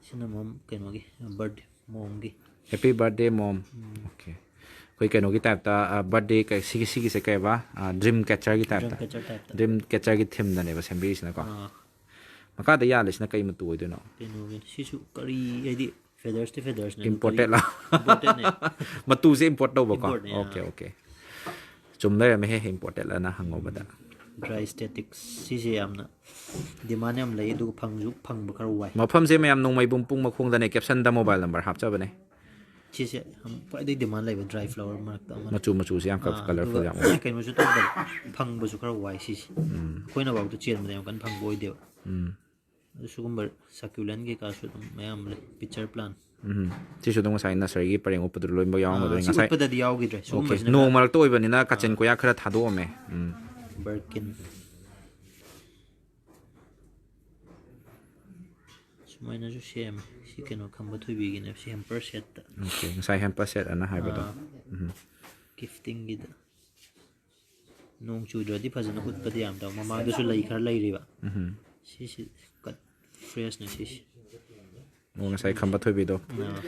ꯁꯤꯅ ꯃꯣꯝ ꯀꯩꯅꯣꯒꯤ, birthday ꯃꯣꯝꯒꯤ꯫ Happy birthday, mom꯫ ꯎꯝ꯫ Okay꯫ ꯑꯩꯈꯣꯏ ꯀꯩꯅꯣꯒꯤ type ꯇ, ꯑ, birthday ꯀꯩ-, ꯁꯤꯒꯤ, ꯁꯤꯒꯤꯁꯦ ꯀꯩꯕ? ꯑ, dream catcher ꯒꯤ type ꯇ꯫ Dream catcher type ꯇ꯫ Dream catcher ꯒꯤ theme ꯗꯅꯦꯕ ꯁꯦꯝꯕꯤꯔꯤꯁꯤꯅꯀꯣ꯫ ꯑꯥ꯫ ꯃꯈꯥꯗ ꯌꯥꯜꯂꯤꯁꯤꯅ ꯀꯩ ꯃꯇꯨ ꯑꯣꯏꯗꯣꯏꯅꯣ? ꯀꯩꯅꯣꯒꯤ, ꯁꯤꯁꯨ ꯀꯔꯤ, ꯍꯥꯏꯗꯤ feathers ꯇꯤ feathers ꯅꯦ, ꯑꯗꯨ imported ꯀꯔꯤ? ꯂꯣ? Imported ꯅꯦ꯫ ꯃꯇꯨꯁꯦ import ꯇꯧꯕꯀꯣ? Import ꯅꯦ, ꯑꯥ꯫ Okay, okay꯫ ꯆꯨꯝ ꯂꯩꯔꯝꯃꯦꯍꯦ, imported ꯑꯅ ꯍꯪꯉꯧꯕꯗ꯫ Dry statics ꯁꯤꯁꯦ ꯌꯥꯝꯅ demand ꯌꯥꯝ ꯂꯩ, ꯑꯗꯨꯒ ꯐꯪꯁꯨ ꯐꯪꯕ ꯈꯔ ꯋꯥꯏ꯫ ꯃꯐꯝꯁꯦ ꯃꯌꯥꯝ ꯅꯣꯡꯃꯩꯕꯨꯡ ꯄꯨꯡ ꯃꯈꯣꯡꯗꯅꯦ, caption ꯗ mobile number ꯍꯥꯞꯆꯕꯅꯦ꯫ ꯁꯤꯁꯦ ꯌꯥꯝ ꯈ꯭ꯋꯥꯏꯗꯒꯤ demand ꯂꯩꯕ dry flower ꯃꯔꯛꯇ ꯑꯃꯅꯤ꯫ ꯃꯆꯨ, ꯃꯆꯨꯁꯦ ꯌꯥꯝ ꯀ-, ꯑꯥ, colourful ꯑꯗꯨꯒ ꯌꯥꯝ ꯑꯣꯏ꯫ ꯀꯩꯅꯣꯁꯨ ꯇꯧꯗꯕ, ꯐꯪꯕꯁꯨ ꯈꯔ ꯋꯥꯏ ꯁꯤꯁꯦ꯫ ꯎꯝ꯫ ꯑꯩꯈꯣꯏꯅ ꯐꯥꯎꯗ ꯆꯦꯟꯕꯗ ꯌꯥꯝ ꯀꯟꯅ ꯐꯪꯕ ꯑꯣꯏꯗꯦꯕ꯫ ꯎꯝ꯫ ꯑꯗꯨ ꯁꯤꯒꯨꯝꯕ succulent ꯀꯩꯀꯥꯁꯨ ꯑꯗꯨꯝ ꯃꯌꯥꯝ ꯂꯩ, pitcher plant꯫ ꯎꯝ꯫ ꯁꯤꯁꯨ ꯑꯗꯨꯝ ꯉꯁꯥꯏ nursery ꯒꯤ ꯄꯔꯦꯡ ꯎꯠꯄꯗ ꯂꯣꯏꯅꯃꯛ ꯌꯥꯎꯔꯝꯒꯗꯣꯏꯅꯤ꯫ ꯑꯥ, ꯁꯤ ꯉꯁꯥꯏ ꯎꯠꯄꯗꯗꯤ ꯌꯥꯎꯈꯤꯗ꯭ꯔꯦ꯫ Okay, ꯁꯤꯒꯨꯝꯕꯁꯤꯅ ꯅꯣꯡ ꯈꯔ ꯃꯔꯛꯇ ꯑꯣꯏꯕꯅꯤꯅ ꯀꯥꯆꯤꯟ ꯑꯥ꯫ ꯀꯣꯌꯥ ꯈꯔ ꯊꯥꯗꯣꯛꯑꯝꯃꯦ꯫ ꯎꯝ꯫ Birkin꯫ ꯁꯨꯃꯥꯏꯅꯁꯨ ꯁꯦꯝꯃꯦ꯫ ꯁꯤ ꯀꯩꯅꯣ ꯈꯝꯕ ꯊꯣꯏꯕꯤꯒꯤꯅꯦ꯫ ꯁꯤ hamper set ꯇ꯫ Okay, ꯉꯁꯥꯏ hamper set ꯑꯅ ꯍꯥꯏꯕꯗꯣ꯫ ꯑꯥ꯫ ꯎꯝ꯫ Gifting ꯒꯤꯗ꯫ ꯅꯣꯡ ꯆꯨꯗ꯭ꯔꯗꯤ ꯐꯖꯅ ꯎꯠꯄꯗꯤ ꯌꯥꯝ ꯇꯧ꯫ ꯃꯃꯥꯡꯗꯁꯨ ꯂꯩ ꯈꯔ ꯂꯩꯔꯤꯕ꯫ ꯎꯝ꯫ ꯁꯤꯁꯤ cut fresh ꯅꯦ ꯁꯤꯁꯤ꯫ ꯑꯣ, ꯉꯁꯥꯏ ꯈꯝꯕ ꯊꯣꯏꯕꯤꯗꯣ꯫ ꯑꯥ꯫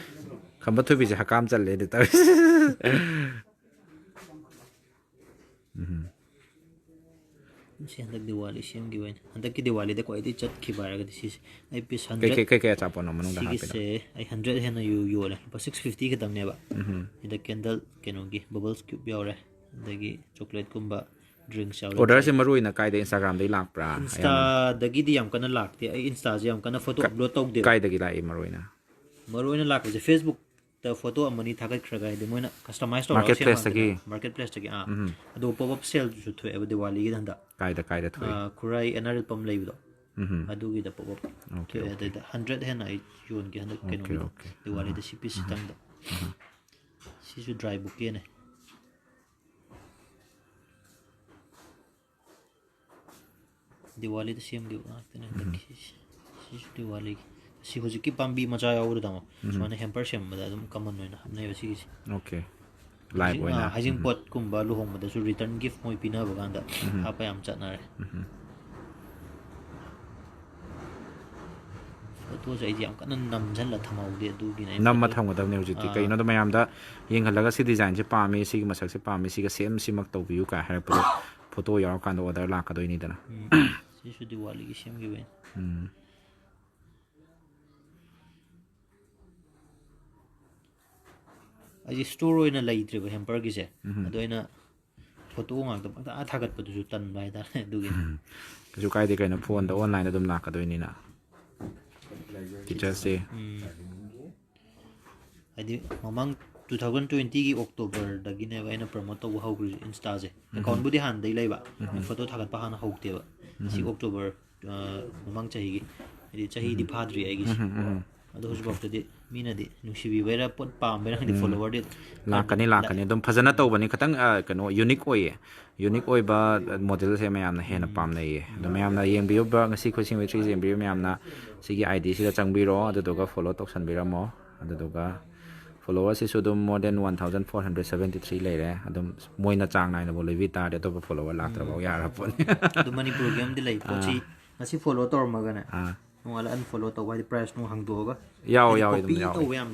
ꯈꯝꯕ ꯊꯣꯏꯕꯤꯁꯦ ꯍꯀꯥꯝ ꯆꯜꯂꯦ ꯑꯗꯨ ꯇꯧꯔꯤꯁꯦ꯫ ꯎꯝ꯫ ꯁꯤ ꯍꯟꯗꯛ ꯗꯤꯋꯥꯂꯤ ꯁꯦꯝꯈꯤꯕ ꯑꯣꯏꯅ꯫ ꯍꯟꯗꯛꯀꯤ ꯗꯤꯋꯥꯂꯤꯗ ꯈ꯭ꯋꯥꯏꯗꯒꯤ ꯆꯠꯈꯤꯕ ꯍꯥꯏꯔꯒꯗꯤ ꯁꯤꯁꯦ꯫ ꯑꯩ piece hundred꯫ ꯀꯩꯀꯩ, ꯀꯩꯀꯩ ꯑꯆꯥꯄꯣꯠꯅꯣ ꯃꯅꯨꯡꯗ ꯍꯥꯞꯄꯤꯗꯣ? ꯁꯤꯒꯤꯁꯦ ꯑꯩ hundred ꯍꯦꯟꯅ ꯌꯨ-, ꯌꯣꯜꯂꯦ꯫ ꯂꯨꯄꯥ six fifty ꯈꯛꯇꯪꯅꯦꯕ꯫ ꯎꯝ꯫ ꯁꯤꯗ candle ꯀꯩꯅꯣꯒꯤ bubbles cube ꯌꯥꯎꯔꯦ꯫ ꯑꯗꯒꯤ chocolate ꯀꯨꯝꯕ, drinks ꯌꯥꯎꯔꯦ꯫ Order ꯁꯦ ꯃꯔꯨ ꯑꯣꯏꯅ ꯀꯥꯏꯗ, Instagram ꯗꯒꯤ ꯂꯥꯛꯄ꯭ꯔꯥ? ꯑꯌꯥꯝꯕꯅ? Insta ꯗꯒꯤꯗꯤ ꯌꯥꯝ ꯀꯟꯅ ꯂꯥꯛꯇꯦ꯫ ꯑꯩ Insta ꯁꯦ ꯌꯥꯝ ꯀꯟꯅ photo ꯀ-, upload ꯇꯧꯗꯦꯕ꯫ ꯀꯥꯏꯗꯒꯤ ꯂꯥꯛꯏ ꯃꯔꯨ ꯑꯣꯏꯅ? ꯃꯔꯨ ꯑꯣꯏꯅ ꯂꯥꯛꯄꯁꯦ Facebook ꯐꯦꯁꯕꯨꯛꯇ ꯐꯣꯇꯣ ꯑꯃꯅꯤ ꯊꯥꯒꯠꯈ꯭ꯔꯒ, ꯍꯥꯏꯗꯤ ꯃꯣꯏꯅ ꯀꯁꯇꯃꯥꯏꯁ ꯇꯧꯔꯒ Marketplace ꯁꯦꯝꯃꯛꯇꯅ, ꯇꯒꯤ? ꯃꯥꯔꯀꯦꯠ ꯄ꯭ꯂꯦꯁꯇꯒꯤ꯫ ꯑꯥ ꯎꯝ. ꯑꯗꯣ ꯄꯣꯞ ꯑꯞ ꯁꯦꯜꯁꯨ ꯊꯣꯛꯑꯦꯕ ꯗꯤꯋꯥꯂꯤꯒꯤ ꯍꯟꯗꯛ꯫ ꯀꯥꯏꯗ ꯀꯥꯏꯗ ꯊꯣꯛꯏ? ꯑꯥ, ꯈꯨꯔꯥꯏ ꯑꯦꯟ ꯑꯥꯔ ꯑꯦꯜ ꯄꯝ ꯂꯩꯕꯗꯣ, ꯎꯝ. ꯑꯗꯨꯒꯤꯗ ꯄꯣꯞ ꯑꯞ Okay, ꯊꯣꯛꯑꯦ꯫ okay. ꯑꯗꯩꯗ ꯍꯟꯗ꯭ꯔꯦꯠ ꯍꯦꯟꯅ ꯑꯩ ꯌꯣꯟꯒꯦ ꯍꯟꯗꯛ Okay, ꯀꯩꯅꯣꯒꯤꯗꯣ, okay. ꯗꯤꯋꯥꯂꯤꯗ ꯁꯤ ꯄꯤꯁ ꯈꯤꯇꯪꯗ꯫ ꯁꯤꯁꯨ ꯗ꯭ꯔꯥꯏ ꯕꯨꯀꯦꯅꯦ꯫ ꯗꯤꯋꯥꯂꯤꯗ ꯁꯦꯝꯈꯤꯕ ꯉꯥꯛꯇꯅꯦ ꯍꯟꯗꯛꯀꯤ꯫ ꯁꯤꯁꯨ ꯗꯤꯋꯥꯂꯤꯒꯤ꯫ ꯁꯤ ꯍꯧꯖꯤꯛꯀꯤ ꯄꯥꯝꯕꯤ ꯃꯆꯥ ꯌꯥꯎꯕꯗꯣ, ꯇꯥꯃꯣ, ꯁꯨꯃꯥꯏꯅ ꯍꯦꯝꯄꯔ ꯁꯦꯝꯕꯗ ꯑꯗꯨꯝ ꯀꯃꯟ ꯑꯣꯏꯅ ꯍꯥꯞꯅꯩꯕ ꯁꯤꯒꯤꯁꯦ꯫ Okay. ꯂꯥꯏꯞ ꯍꯧꯖꯤꯛ, ꯑꯣꯏꯅ? ꯑꯥ, ꯍꯩꯖꯤꯡꯄꯣꯠꯀꯨꯝꯕ ꯂꯨꯍꯣꯡꯕꯗꯁꯨ ꯔꯤꯇꯔꯟ ꯒꯤꯐ ꯃꯣꯏ ꯄꯤꯅꯕ ꯀꯥꯟꯗ ꯍꯥꯞꯄ ꯌꯥꯝ ꯆꯠꯅꯔꯦ꯫ ꯐꯣꯇꯣꯁꯦ ꯑꯩꯗꯤ ꯌꯥꯝ ꯀꯟꯅ ꯅꯝꯁꯤꯜꯂ ꯊꯝꯍꯧꯗꯦ, ꯑꯗꯨꯒꯤꯅꯦ ꯑꯩ ꯅꯝꯃ ꯐꯣꯇꯣ ꯊꯝꯒꯗꯕꯅꯤ ꯍꯧꯖꯤꯛꯇꯤ꯫ ꯑꯥ. ꯀꯩꯒꯤꯅꯣꯗ ꯃꯌꯥꯝꯗ ꯌꯦꯡꯍꯜꯂꯒ ꯁꯤ ꯗꯤꯖꯥꯏꯟꯁꯦ ꯄꯥꯝꯃꯤ, ꯁꯤꯒꯤ ꯃꯁꯛꯁꯦ ꯄꯥꯝꯃꯤ, ꯁꯤꯒ ꯁꯦꯝ ꯁꯤꯃꯛ ꯇꯧꯕꯤꯌꯨ ꯀꯥꯏ ꯍꯥꯏꯔꯛꯄꯗꯣ, ꯐꯣꯇꯣ ꯌꯥꯎꯔꯀꯥꯟꯗ ꯑꯣꯔꯗꯔ ꯂꯥꯛꯀꯗꯣꯏꯅꯤꯗꯅ꯫ ꯎꯝ. ꯁꯤꯁꯨ ꯗꯤꯋꯥꯂꯤꯒꯤ ꯁꯦꯝꯈꯤꯕꯅꯤ꯫ ꯎꯝ. ꯑꯩꯁꯦ ꯁ꯭ꯇꯣꯔ ꯑꯣꯏꯅ ꯂꯩꯇ꯭ꯔꯦꯕ ꯍꯦꯝꯄꯔꯒꯤꯁꯦ꯫ ꯑꯗꯣ ꯑꯩꯅ ꯐꯣꯇꯣ ꯉꯥꯛꯇ ꯄꯪꯊꯥ ꯊꯥꯒꯠꯄꯗꯨꯁꯨ ꯇꯟꯕ ꯍꯥꯏꯇꯥꯔꯦ, ꯑꯗꯨꯒꯤ꯫ ꯀꯩꯁꯨ ꯀꯥꯏꯗꯦ ꯀꯩꯅꯣ, ꯐꯣꯟꯗ ꯑꯣꯟꯂꯥꯏꯟꯗ ꯑꯗꯨꯝ ꯂꯥꯛꯀꯗꯣꯏꯅꯤꯅ ꯐꯤꯆꯔꯁꯦ꯫ ꯎꯝ. ꯍꯥꯏꯗꯤ ꯃꯃꯥꯡ ꯇꯨ ꯊꯥꯎꯖꯟ ꯇ꯭ꯋꯦꯟꯇꯤꯒꯤ ꯑꯣꯛꯇꯣꯕꯔꯗꯒꯤꯅꯦꯕ ꯑꯩꯅ ꯄ꯭ꯔꯃꯣꯠ ꯇꯧꯕ ꯍꯧꯈ꯭ꯔꯤꯁꯦ ꯏꯟꯁꯇꯥꯁꯦ꯫ ꯑꯦꯀꯥꯎꯟꯕꯨꯗꯤ ꯍꯥꯟꯅꯗꯩ ꯂꯩꯕ, ꯐꯣꯇꯣ ꯊꯥꯒꯠꯄ ꯍꯥꯟꯅ ꯍꯧꯗꯦꯕ꯫ ꯁꯤ ꯑꯣꯛꯇꯣꯕꯔ, ꯑ, ꯃꯃꯥꯡ ꯆꯍꯤꯒꯤ, ꯍꯥꯏꯗꯤ ꯆꯍꯤꯗꯤ ꯐꯥꯗ꯭ꯔꯤ ꯑꯩꯒꯤꯁꯦ꯫ ꯑꯗꯣ ꯍꯧꯖꯤꯛꯐꯥꯎꯗꯗꯤ ꯃꯤꯅꯗꯤ ꯅꯨꯡꯁꯤꯕꯤꯕꯩꯔꯥ ꯄꯣꯠ ꯄꯥꯝꯕꯩꯔꯥ ꯈꯪꯗꯦ, ꯐꯣꯂꯣꯋꯔꯗꯤ ꯂꯥꯛꯀꯅꯤ, ꯂꯥꯛꯀꯅꯤ꯫ ꯑꯗꯨꯝ ꯐꯖꯅ ꯇꯧꯕꯅꯤ, ꯈꯤꯇꯪ, ꯑ, ꯀꯩꯅꯣ, ꯌꯨꯅꯤꯛ ꯑꯣꯏꯌꯦ꯫ ꯌꯨꯅꯤꯛ ꯑꯣꯏꯕ ꯃꯣꯗꯦꯜꯁꯦ ꯃꯌꯥꯝꯅ ꯍꯦꯟꯅ ꯄꯥꯝꯅꯩꯌꯦ꯫ ꯑꯗꯣ ꯃꯌꯥꯝꯅ ꯌꯦꯡꯕꯤꯌꯨꯕ, ꯉꯁꯤ ꯑꯩꯈꯣꯏ ꯁꯤꯡ ꯌꯦꯡꯕꯤꯌꯨ ꯃꯌꯥꯝꯅ ꯁꯤꯒꯤ ꯑꯥꯏ ꯗꯤꯁꯤꯗ ꯆꯪꯕꯤꯔꯣ, ꯑꯗꯨꯗꯨꯒ ꯐꯣꯂꯣ ꯇꯧꯁꯟꯕꯤꯔꯝꯃꯣ꯫ ꯑꯗꯨꯗꯨꯒ ꯐꯣꯂꯣꯋꯔꯁꯤꯁꯨ ꯑꯗꯨꯝ more than one thousand four hundred seventy three ꯂꯩꯔꯦ꯫ ꯑꯗꯨꯝ ꯃꯣꯏꯅ ꯆꯥꯡ ꯅꯥꯏꯅꯕꯨ ꯂꯩꯕꯤ ꯇꯥꯔꯗꯤ ꯑꯇꯣꯞꯄ ꯐꯣꯂꯣꯋꯔ ꯂꯥꯛꯇ꯭ꯔꯐꯥꯎ ꯌꯥꯔ ꯄꯣꯠꯅꯤ꯫ ꯑꯗꯨ ꯃꯅꯤꯄꯨꯔꯒꯤ ꯑꯃꯗꯤ ꯂꯩ, ꯄꯣꯠꯁꯤ ꯉꯁꯤ ꯐꯣꯂꯣ ꯇꯧꯔꯝꯃꯒꯅꯦ, ꯑꯥ. ꯅꯣꯡꯉꯥꯜꯂ ꯑꯟꯐꯣꯂꯣ ꯇꯧꯕ, ꯍꯥꯏꯗꯤ ꯄ꯭ꯔꯥꯏꯁ ꯅꯨꯡ ꯍꯪꯗꯣꯛꯑꯒ꯫ ꯌꯥꯎꯋꯦ, ꯍꯥꯏꯗꯤ ꯌꯥꯎꯋꯦ, ꯀꯣꯄꯤ ꯑꯗꯨꯝ ꯌꯥꯎꯋꯦ꯫ ꯇꯧꯕ ꯌꯥꯝ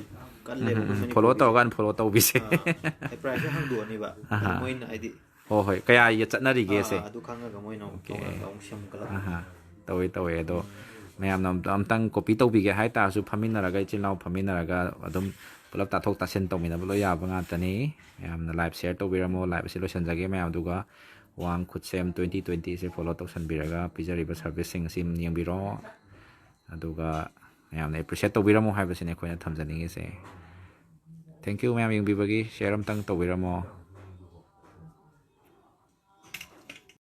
ꯀꯜꯂꯦꯕ ꯑꯩꯈꯣꯏ ꯐꯣꯂꯣ ꯃꯅꯤꯄꯨꯔꯒꯤꯁꯦ꯫ ꯇꯧꯔꯒ ꯑꯟꯐꯣꯂꯣ ꯇꯧꯕꯤꯁꯦ꯫ ꯑꯥ, ꯍꯥꯏꯗꯤ ꯄ꯭ꯔꯥꯏꯁꯁꯦ ꯍꯪꯗꯣꯛꯑꯅꯤꯕ꯫ ꯑꯗꯨ ꯑꯍꯥ. ꯃꯣꯏꯅ ꯍꯥꯏꯗꯤ ꯍꯣꯏ, ꯍꯣꯏ, ꯀꯌꯥ ꯆꯠꯅꯔꯤꯒꯦꯁꯦ꯫ ꯑꯥ, ꯑꯗꯨ ꯈꯪꯉꯒ ꯃꯣꯏꯅ ꯑꯃꯨꯛ Okay. ꯇꯣꯉꯥꯟꯅ ꯑꯃꯨꯛ ꯁꯦꯝꯒꯠꯂꯛꯄ꯫ ꯑꯍꯥ. ꯇꯧꯋꯦ, ꯇꯧꯋꯦ꯫ ꯑꯗꯣ ꯃꯌꯥꯝꯅ ꯑꯝꯇ-, ꯑꯝꯇꯪ ꯀꯣꯄꯤ ꯇꯧꯕꯤꯒꯦ ꯍꯥꯏꯇꯥꯔꯁꯨ, ꯐꯝꯃꯤꯟꯅꯔꯒ, ꯏꯆꯤꯜ ꯏꯅꯥꯎ ꯐꯝꯃꯤꯟꯅꯔꯒ ꯑꯗꯨꯝ ꯄꯨꯂꯞ ꯇꯥꯊꯣꯛ ꯇꯥꯁꯤꯟ ꯇꯧꯃꯤꯟꯅꯕ ꯂꯣꯏ ꯌꯥꯕ ꯉꯥꯛꯇꯅꯤ꯫ ꯃꯌꯥꯝꯅ ꯂꯥꯏꯚ ꯁꯤꯌꯔ ꯇꯧꯕꯤꯔꯝꯃꯣ꯫ ꯂꯥꯏꯚ ꯑꯁꯤ ꯂꯣꯏꯁꯤꯟꯖꯒꯦ ꯃꯌꯥꯝ꯫ ꯑꯗꯨꯒ ꯋꯥꯡ ꯈꯨꯠꯁꯦꯝ ꯇ꯭ꯋꯦꯟꯇꯤ ꯇ꯭ꯋꯦꯟꯇꯤꯁꯦ ꯐꯣꯂꯣ ꯇꯧꯁꯟꯕꯤꯔꯒ ꯄꯤꯖꯔꯤꯕ ꯁꯥꯔꯚꯤꯁꯁꯤꯡ ꯑꯁꯤ ꯑꯗꯨꯝ ꯌꯦꯡꯕꯤꯔꯣ꯫ ꯑꯗꯨꯒ ꯃꯌꯥꯝꯅ ꯑꯦꯄ꯭ꯔꯤꯁꯤꯌꯦꯠ ꯇꯧꯕꯤꯔꯝꯃꯣ ꯍꯥꯏꯕꯁꯤꯅꯤ ꯑꯩꯈꯣꯏꯅ ꯊꯝꯖꯅꯤꯡꯉꯤꯁꯦ꯫ Thank you ꯃꯌꯥꯝ ꯌꯦꯡꯕꯤꯕꯒꯤ꯫ Share ꯑꯝꯇꯪ ꯇꯧꯕꯤꯔꯝꯃꯣ꯫